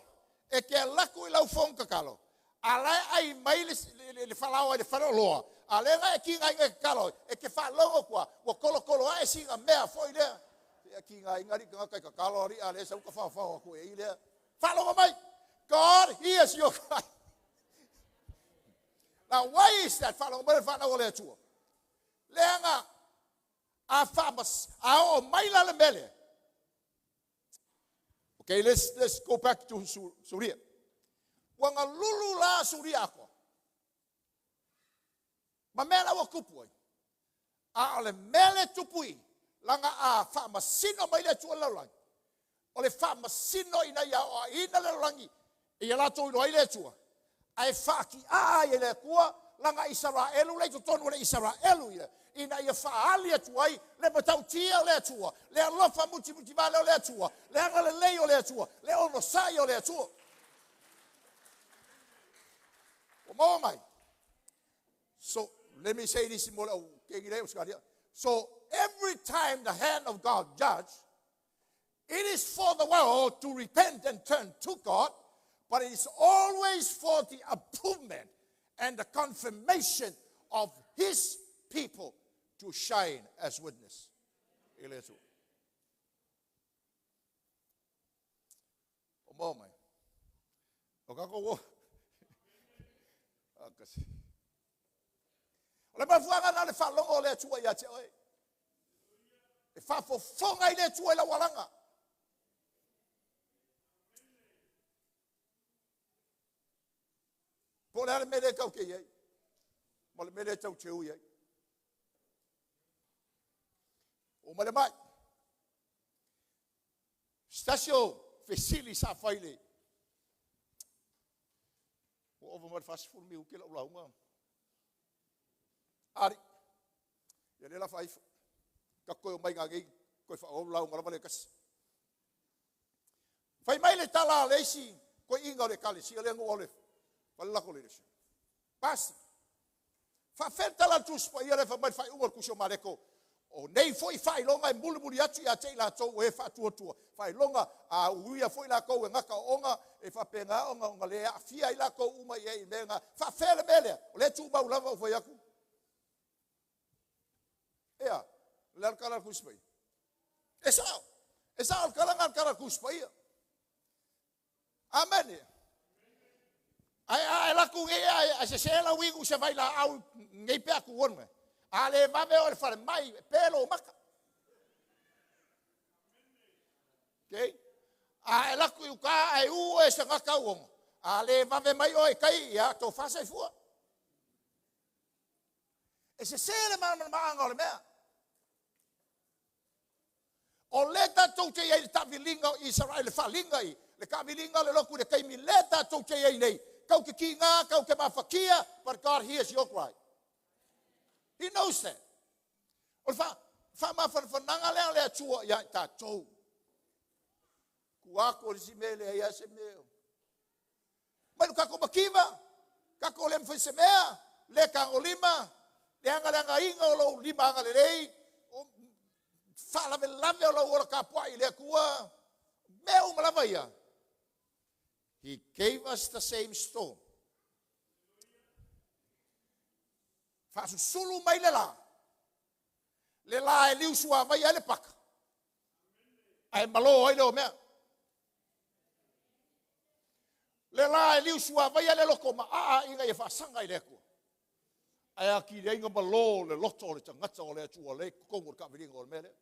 e te alu atu i lau fono tatalo, a la e ai mai le, le, le falaoa i le faleoloa, a lea na e tigaina e tatalo ai, e te faalogo atu a, ua tolotolo ae sina mea foi lea. Ia tigaina alii tagata i tatalo alii, a lea sau tafaofao atu e i lea. Faalogo mai! God hears your cry. Now why is that? Faalogo mai le fanau o le Atua. Leaga a faamas, a oo mai la le mea lea, Okay, let's go back to Suria. Ua galulu la Suria akoa. Ma mea la ua tupu ai. A o le mea le tupu i, laga a faamasino mai le Atua i le lalolagi, o le faamasino ina ia aoaina le lalolagi ia latou iloa ai le Atua, ae faatiaa ai e le Atua lana Isaraelu le i totonu o le Isaraelu ia, ina ia faaali atu ai le matautia o le Atua, le alofa mutimutivale o le Atua, le agalelei o le Atua, le onosai o le Atua. Ua maua mai? So, let me say this mo le au keiki le Ausetalia. So, every time the hand of God judge, it is for the world to repent and turn to God, but it is always for the approval and the confirmation of His people to shine as witness. I le Atua. O maua mai. O kako o. Akasi. O le mafuaaga na le faalogo o le Atua ia te oe. E faafofoga i le Atua i lau alaga. Po o le a le mea lea tau te i ai, ma le mea lea tau te ui ai. O mai le mai. Se tasi o fesili sa fai le ua ova ma le 40 minute lau lauga. Ali, ia lea la faaifo. Ka toe o mai ngā nei, toe whaolu lauga lava le kasi. Fai mai le tala a le isi toeaina o le ekalesia lea na ou alu e falelako leadership. Pastor, faafefea le tala a le Tusi Paia lea fai mai le faaiuga o le Tusi o Mareko, o nei foi faailoga e mulimuli atu ia te i latou o e faatuatua, faailoga a uia foi latou e gata ooga, e faapena ona le aafia ai latou uma i ai i mea na. Faafefea le mea lea? O lea e tumau lava ou fai atu. Ea, le a le tala a le Tusi Paia? E sao. E sao le tala na le tala a le Tusi Paia. Amene. Ae a e laku nei ae sese lau inu se vailaau nei pe a tu ona. A le vave o le fale mai pe lo maka. Okay? A e laku i uka ae u e se gata uongo. A le vave mai o e kai ia tō whasa i fua. E sese le malamalamaanga o le mea. O le tatou te i ai le taaviliga o Isaraele, le faaliga i le taaviliga o le lotu i le taimi le tatou te i ai nei. Kau te kiga, kau te mafatia, but God hears your cry. He knows that. O le faamafanafanaga lea o le Atua ia i tatou. Tua atu o le isi mea e leai lava se mea. Mai lo tatou mativa, tatou le mafai se mea, le tagolima, le agaleagaina o lou lima agalelei, o faalavelave o lou ola tapuai i le Atua, mea uma lava ia. He gave us the same storm. Faasusulu mai le la, le la e liu suavai ai le paka, ae malo ai le omea. Le la e liu suavai ai le loto ma aa ina ia faasaga i le Atua. Ae atili ai na malo le loto o le tagata o le Atua le i totonu o le taaviliga o le mea lea.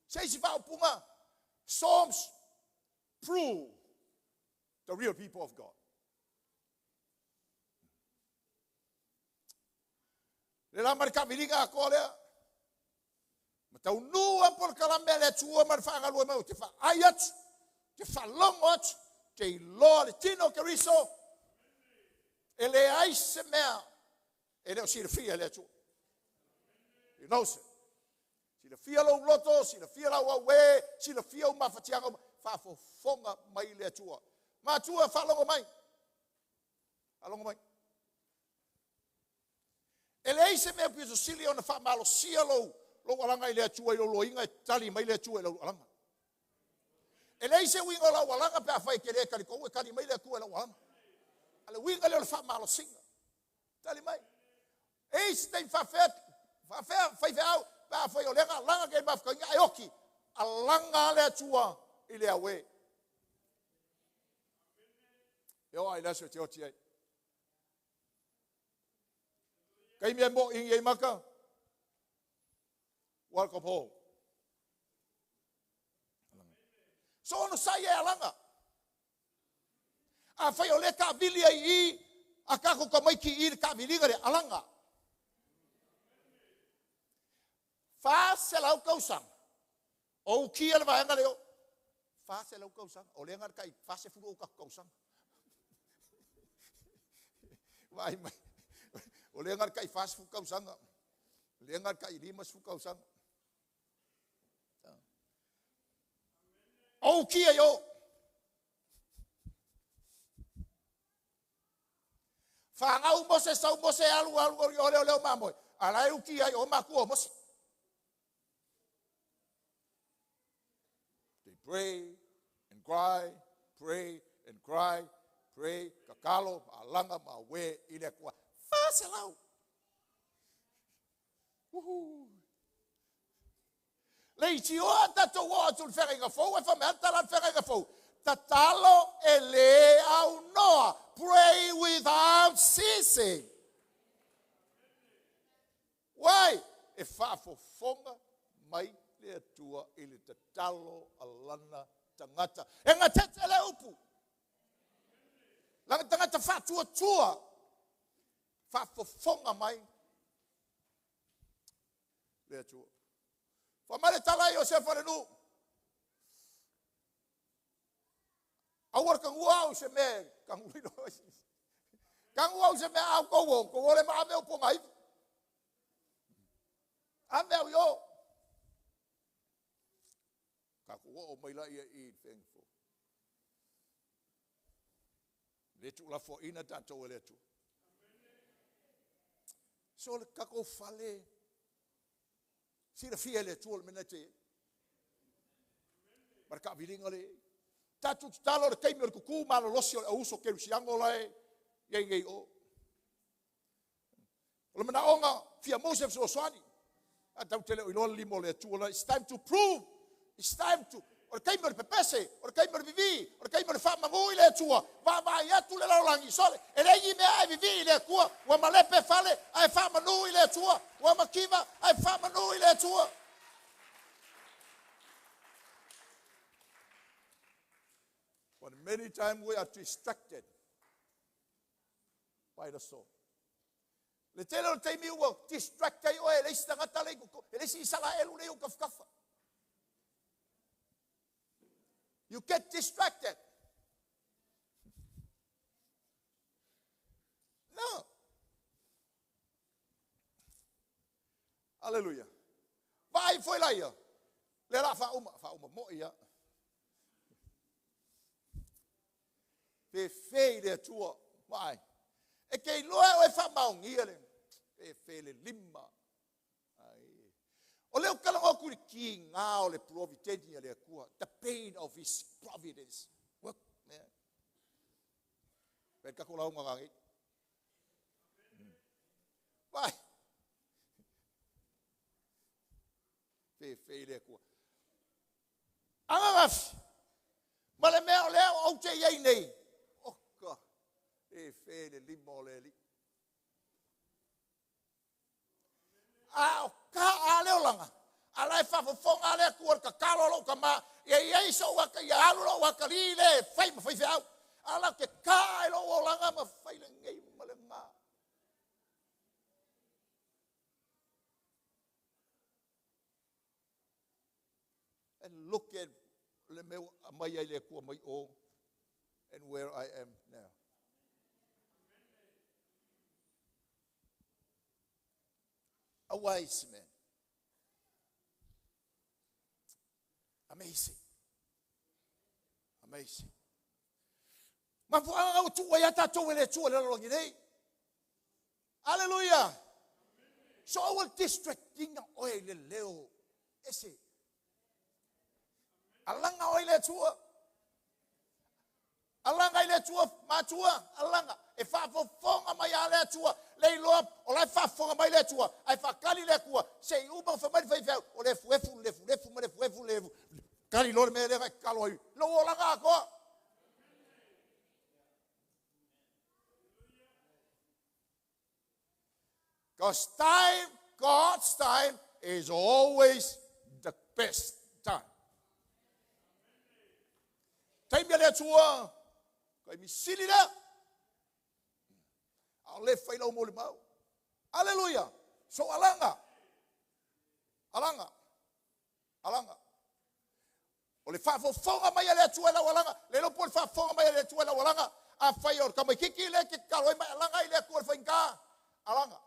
Se isi faaupuga, Psalms prove the real people of God. Le la ma le taaviliga atoa lea. Ma taunuu lava polokalame a le Atua ma le faagalue mai, ou te vaai atu, ou te faalogo atu, ou te iloa le tino o Keriso, e leai se mea e le o silafia e le Atua. He knows it. Silafia lou loto, silafia lau auē, silafia ou mafatiaga uma, faafofoga mai le Atua. Matua, faalogo mai. Faalogo mai. E leai se mea pito sili ona faamalosia lou, lou alaga i le Atua i lou loiga e tali mai le Atua i lau alaga. E leai se uiga o lau alaga pe afai e te le talitonu e tali mai le Atua i lau alaga. A le uiga lea o le faamalosiga. Tali mai. E i se taimi faafefea, faafefea faifeau pe afai o lea na alaga kei mafutaga ae oti, alaga le Atua i le auē. E oo lava i le aso e te oti ai. Taimi e mo'i i ai maka. Welcome home. So onosai e alaga. Afai o lea taavili ai i i a tatou tamaiti i le taaviliga lea, alaga. 400 tausaga o utia le vaega lea o. 400 tausaga, o lea na o le tai 40 ou tatou tausaga. Vaai mai, o lea na o le tai 40 tausaga, o lea na o le tai 50 tausaga. O utia i o. Fanau Mose, sau Mose, alu, alu, alu, o leo, leo mamoe. A la e uti ai o matua o Mose. They pray and cry, pray and cry, pray, tatalo, ma alaga, ma auē i le Atua. 400. Uhu. Le itioa tatou oo atu i le feagaiga fou, e fai mai a le tala a le feagaiga fou. Tatalo e lē aunoa. Pray without ceasing. Why? E faafofoga mai le Atua i le tatalo a lana tagata. E gatete le upu. Lana tagata faatuatua. Faafofoga mai le Atua. Fai mai le tala i Iosefa i le nuu. Aua le tagua au i se mea e taguina ai. Tagu au i se mea a outou o, outou o le ma ave au pogaiva. Ave au i o. Tatou oo mai laia i i le feagaiga fou. Le tuulafoaiina tatou e le Atua. So le tatou fale, silafia e le Atua le mea na te i ai. Ma le taaviliga le i ai. Tatou tatalo le taimi o le tutu malolosi o le auuso kerisiano la e i ai nei o. O le manaoga fia maua se fesoasoani. A tatou te le o iloa le lima o le Atua la. It's time to prove. It's time to o le taimi o le pepese, o le taimi o le vivi, o le taimi o le faamanu i le Atua, vaavaai atu le lalolagi, sole, e leai ni mea ae vivii i le Atua, ua malepe fale ae faamanu i le Atua, ua mativa ae faamanu i le Atua. But many times we are distracted by the soul. Le tele o le taimi ua distract ai oe e le isi tagata le e le isi Isaraelu le i ou tafatafa. You get distracted. No. Hallelujah. Vaai foi laia. Le la faauma, faauma moi ia. Fefe i le Atua. Vaai. E te iloa e oe faamaonia le fefe le lima. Ai. O lea ou talanoa atu i le tiga o le providence a le Atua. The pain of his providence. What? Man. Pei tatou lauga ngā Vai. Fefe i le Atua. Ananafi, ma le mea o lea ou te i ai nei, oka, e fe le lima o le Alii. A o ka a le olaga, a la e faafofoga a le Atua i le tatalo a lou tama, ia i ai sou aka, ia alu lou atalii le e fai ma faifeau. A la te ka ai lou olaga ma fai lenei ma lena. And look at le mea ua aumai ai le Atua mai o and where I am now. A wise man. Amazing. Amazing. Mafuaaga ua tuu ai a tatou e le Atua i le lalolagi nei. Aleluia! So aua le distract ina oe i le leo ese. Alaga oe i le Atua. Alaga i le Atua, matua, alaga. E faafofoga mai a le Atua. Le iloa, o la e faafofoga mai le Atua, ae faatali le Atua, se i uma fai mai le faifeau, o le efuefu, le lefulefu ma le efuefu, le efu. Tali loa le mea lea na e tatalo ai. Lou olaga atoa. Because time, God's time is always the best time. le Atua, taimi sili lea. A o le fai lau molimau. Aleluia! So alaga. Alaga. Alaga. O le faafofoga mai a le Atua i lau alaga, le iloa po o le faafofoga mai a le Atua i lau alaga, afai o le tamaitiiti lea e te tatalo ai ma e alaga i le Atua i le faigata, alaga.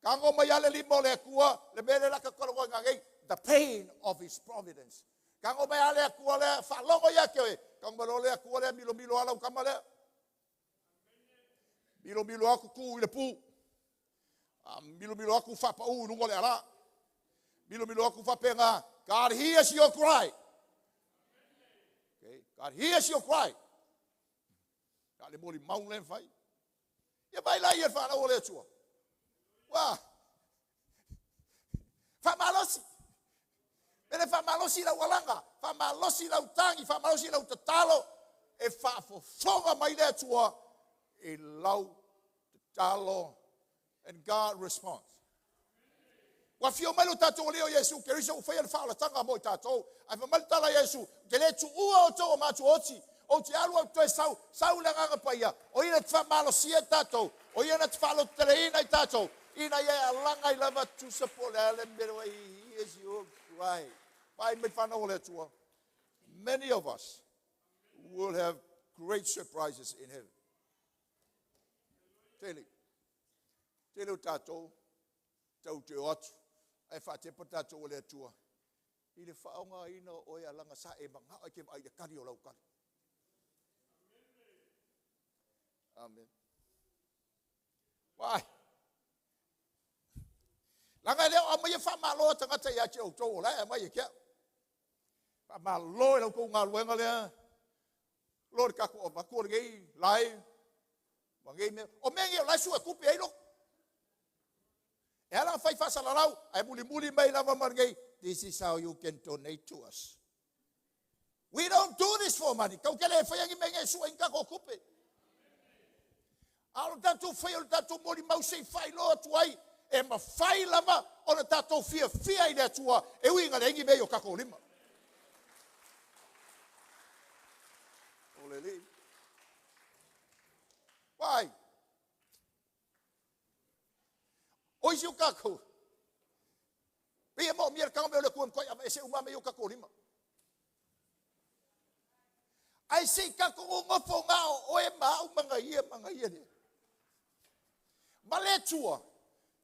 Tago mai lava le lima o le Atua, le mea lea la ta talanoaina nei, the pain of his providence. Tago mai lava le Atua lea, faalogo ia te oe, tago mai loa le Atua lea, milomilo lava lau tama lea. Milomilo atu tu i le pu. Milomilo atu faapau i luga o le ala. Milomilo atu faapena, God hears your cry. Okay? God hears your cry. A le molimau lea e fai. Ia vai la ia le fanau o le Atua. Ua. Faamalosi. Mele faamalosi lau alaga, faamalosi lau tagi, faamalosi lau tatalo, e faafofoga mai le Atua i lau tatalo. And God responds. Ua afio mai lo tatou Alii o Iesu Keriso ua faia le faaolataga mo i tatou. Ae fai mai le tala a Iesu, ou te le tuua outou o matuaoti, ou te alu au toe sau, sau le Agaga Paia, o ia na te faamalosia i tatou, o ia na te faalototeleina i tatou, ina ia e alaga ai lava tusa po o le a le mea ua i he is your cry. Vaai mai fanau o le Atua. Many of us will have great surprises in heaven. Tele. Tele o tatou tau te o atu ae faatepa tatou e le Atua i le faaaogaina o oe alaga sa e manao e te vaai i le tali o lau tali. Amen. Why? Laga e le o aumaia faamalo a tagata ia te outou o la e aumai e ke au. Faamalo i la outou galuega lea. Lo le tatou avatu o lenei lae ma nei mea. O mea nei o la e sue tupe ai lotu. E ala ona fai faasalalau, ae mulimuli mai lava ma lenei, this is how you can donate to us. We don't do this for money. Kau te le faia ni mea nei e sue ai ni tatou tupe. A o le tatou faia o le tatou molimau se i faailoa atu ai, e mafai lava ona tatou fiafia i le Atua e ui ina leai ni mea i o tatou lima. O le Alii. Why? O isi o tatou, pei e moomia le tago mai o le Atua e matuai aveese uma mea i o tatou lima. Ae se i tatou nonofo na o oe ma au ma na ia ma na ia lea. Ma le Atua,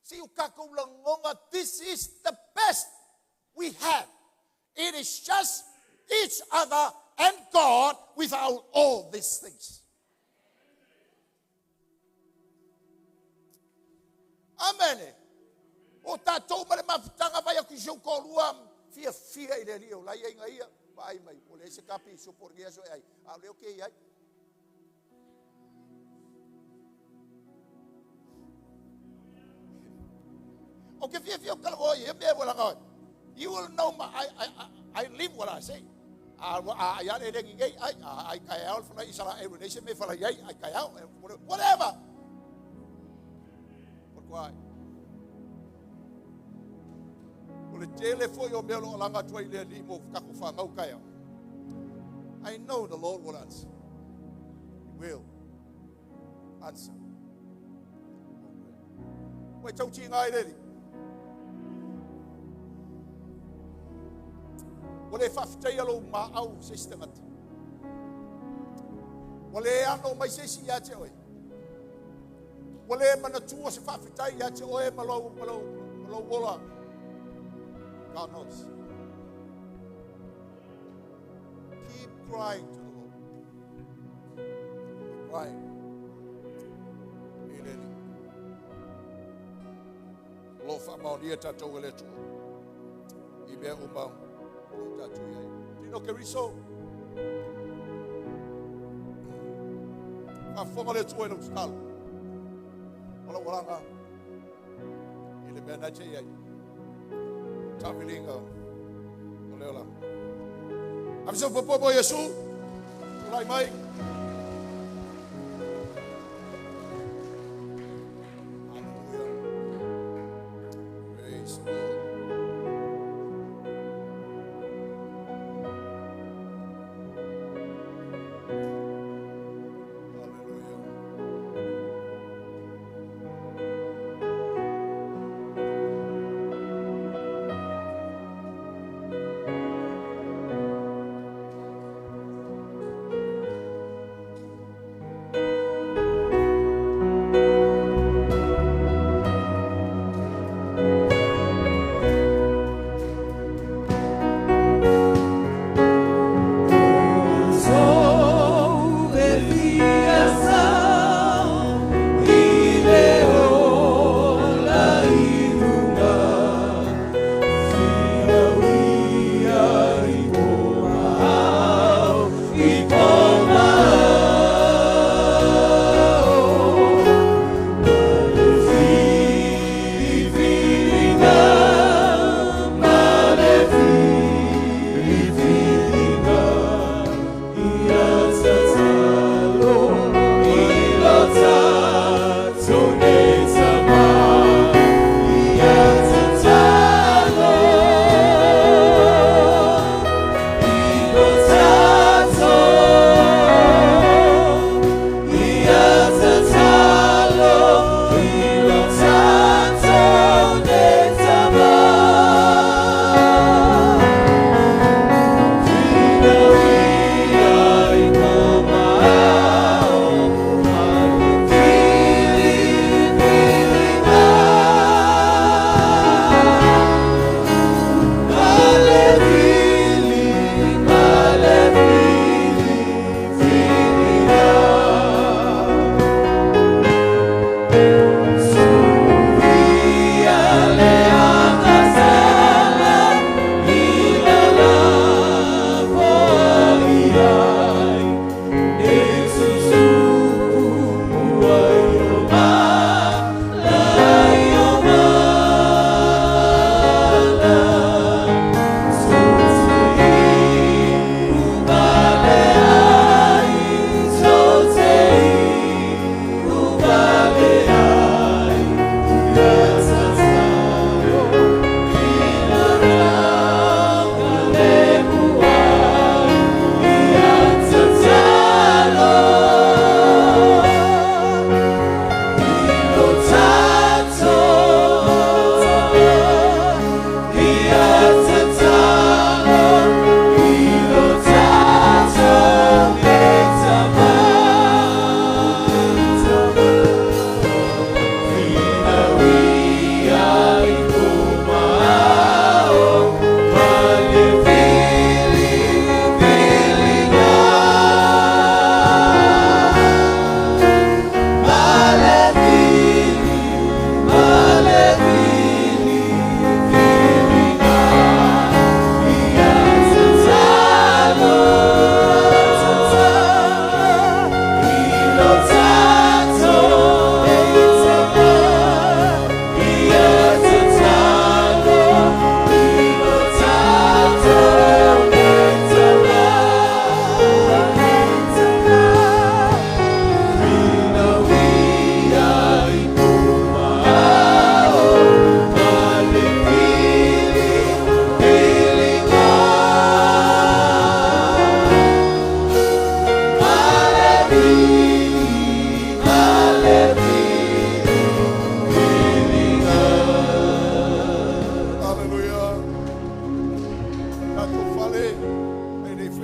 se i o tatou lagona, this is the best we have. It is just each other and God without all these things. Amene. O tatou ma le mafutaga vai atu i si ou toalua fiafia i le Alii o la ia ina ia vaai mai ua leai se kapi i supo o lenei aso e ai a o lea ou te i ai. O ke fiafia o talanoa i ia mea ua laga You will know my, I live what I say. A a ai ale lengi nei ai a ai kai ao fala Israel nei se me fala iai ai kai ao whatever. Why? O le tele foi o mea o lo o alaga atu ai le Alii mo tatou fanau taeao. I know the Lord will answer. He will answer. Ua e tautiga ai le Alii. Ua le faafetaia lou maau se isi tagata. Ua le ano mai se isi ia te oe. Ua le manatua se faafetai ia te oe ma lou, ma lou, ma lou ola. God knows. Keep crying to the Lord. Keep crying. I le Alii. O lo o faamaonia tatou e le Atua i mea uma o lo o tatou i ai. Tino Keriso, faafofoga le Atua i lau tatalo ma lau alaga i le mea na te i ai. Taaviliga o le olaga. Ave se popo mo Iesu. Tulai mai. Hallelujah. Praise the Lord.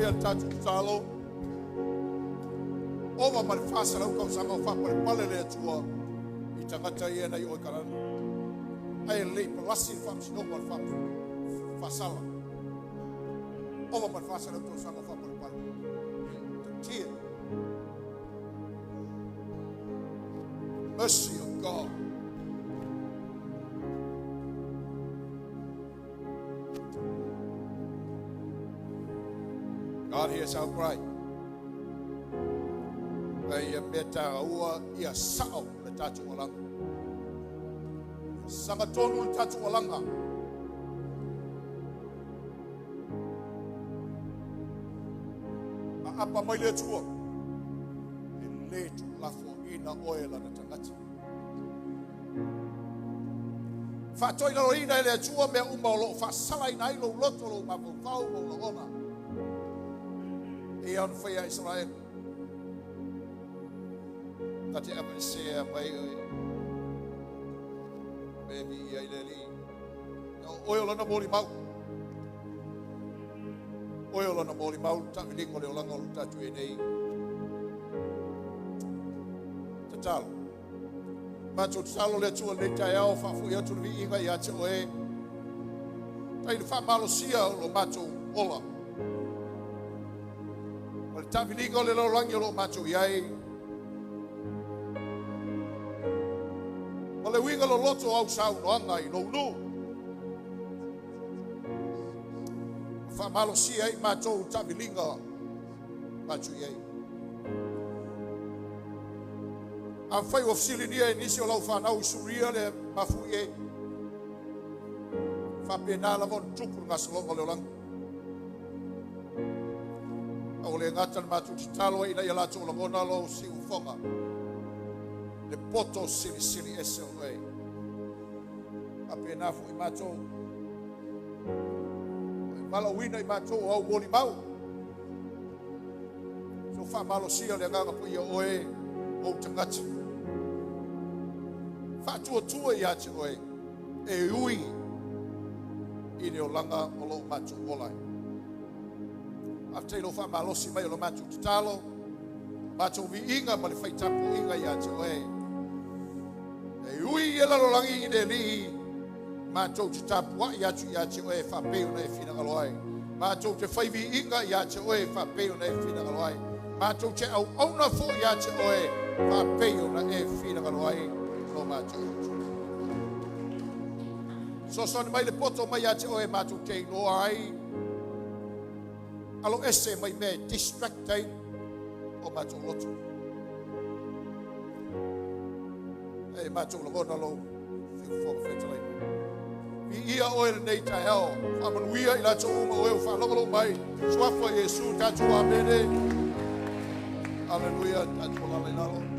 pea le tatou tatalo. Ova ma le 400 tausaga o faapalepale le Atua i tagata ia nai o i Kanana. Ae lei palasi le faamasinoga o le faasala. Ova ma le 400 tausaga o faapalepale. Tatia. Mercy of God. God hears our cry. Ai ia mea tāua ia sao le tātou alaga. Ia sagatonu le tātou alaga. A apa mai le Atua, e le tuulafoaina oe lana tagata. Faatoilaloina e le Atua mea uma o loo faasalaina ai lou loto, lou mafaufau, lou lagona. E ia ona faia Israel. Ta te aveesea mai oe. Me mi ia i le alii. O oe o lana molimau. Oe o lana molimau, taaviliga o le olaga o lo tatou i nei. Tatalo. Matou tatalo le Atua lenei taeao, faafoi atu le viiga ia te oe. Tai le faamalosia o lo matou ola. O le taaviliga o le lalolagi o lo matou iai. O le uiga loloto au saunoaga i lou nuu. Faamalosia ai matou taaviliga matou iai. Afai ua fesiligia e nisi o lau whanau i Suria le mafui e. Faapena lava ona tupu le gasologa o le olaga. A o le gata le matou tatalo ai ina ia latou lagona lou siufofoga. Le poto silisili ese o oe. Faapena foi matou. E valaauina i matou o au molimau. So faamalosia le agaga paia o oe o tagata. Faatuatua ia te oe e ui i le olaga o loo matou ola ai. Faafetai lou faamalosi mai o lo matou tatalo, matou viiga ma le faitapuiga ia te oe. E ui i e lalolagi i le alii, matou te tapuai atu ia te oe faapei ona e finagalo ai. Matou te fai viiga ia te oe faapei ona e finagalo ai. Matou te auauna foi ia te oe faapei ona e finagalo ai lo matou Atua. Sosoani mai le poto mai ia te oe matou te iloa ai. Alo ese mai mea distract ai o matou loto. E matou lagona lou siufofoga fetalai mai. Viia oe lenei taeao, faamanuia i latou uma o e ua faalogologo mai. Suafa Iesu, tatou amene. Aleluia, tatou alala i lalo.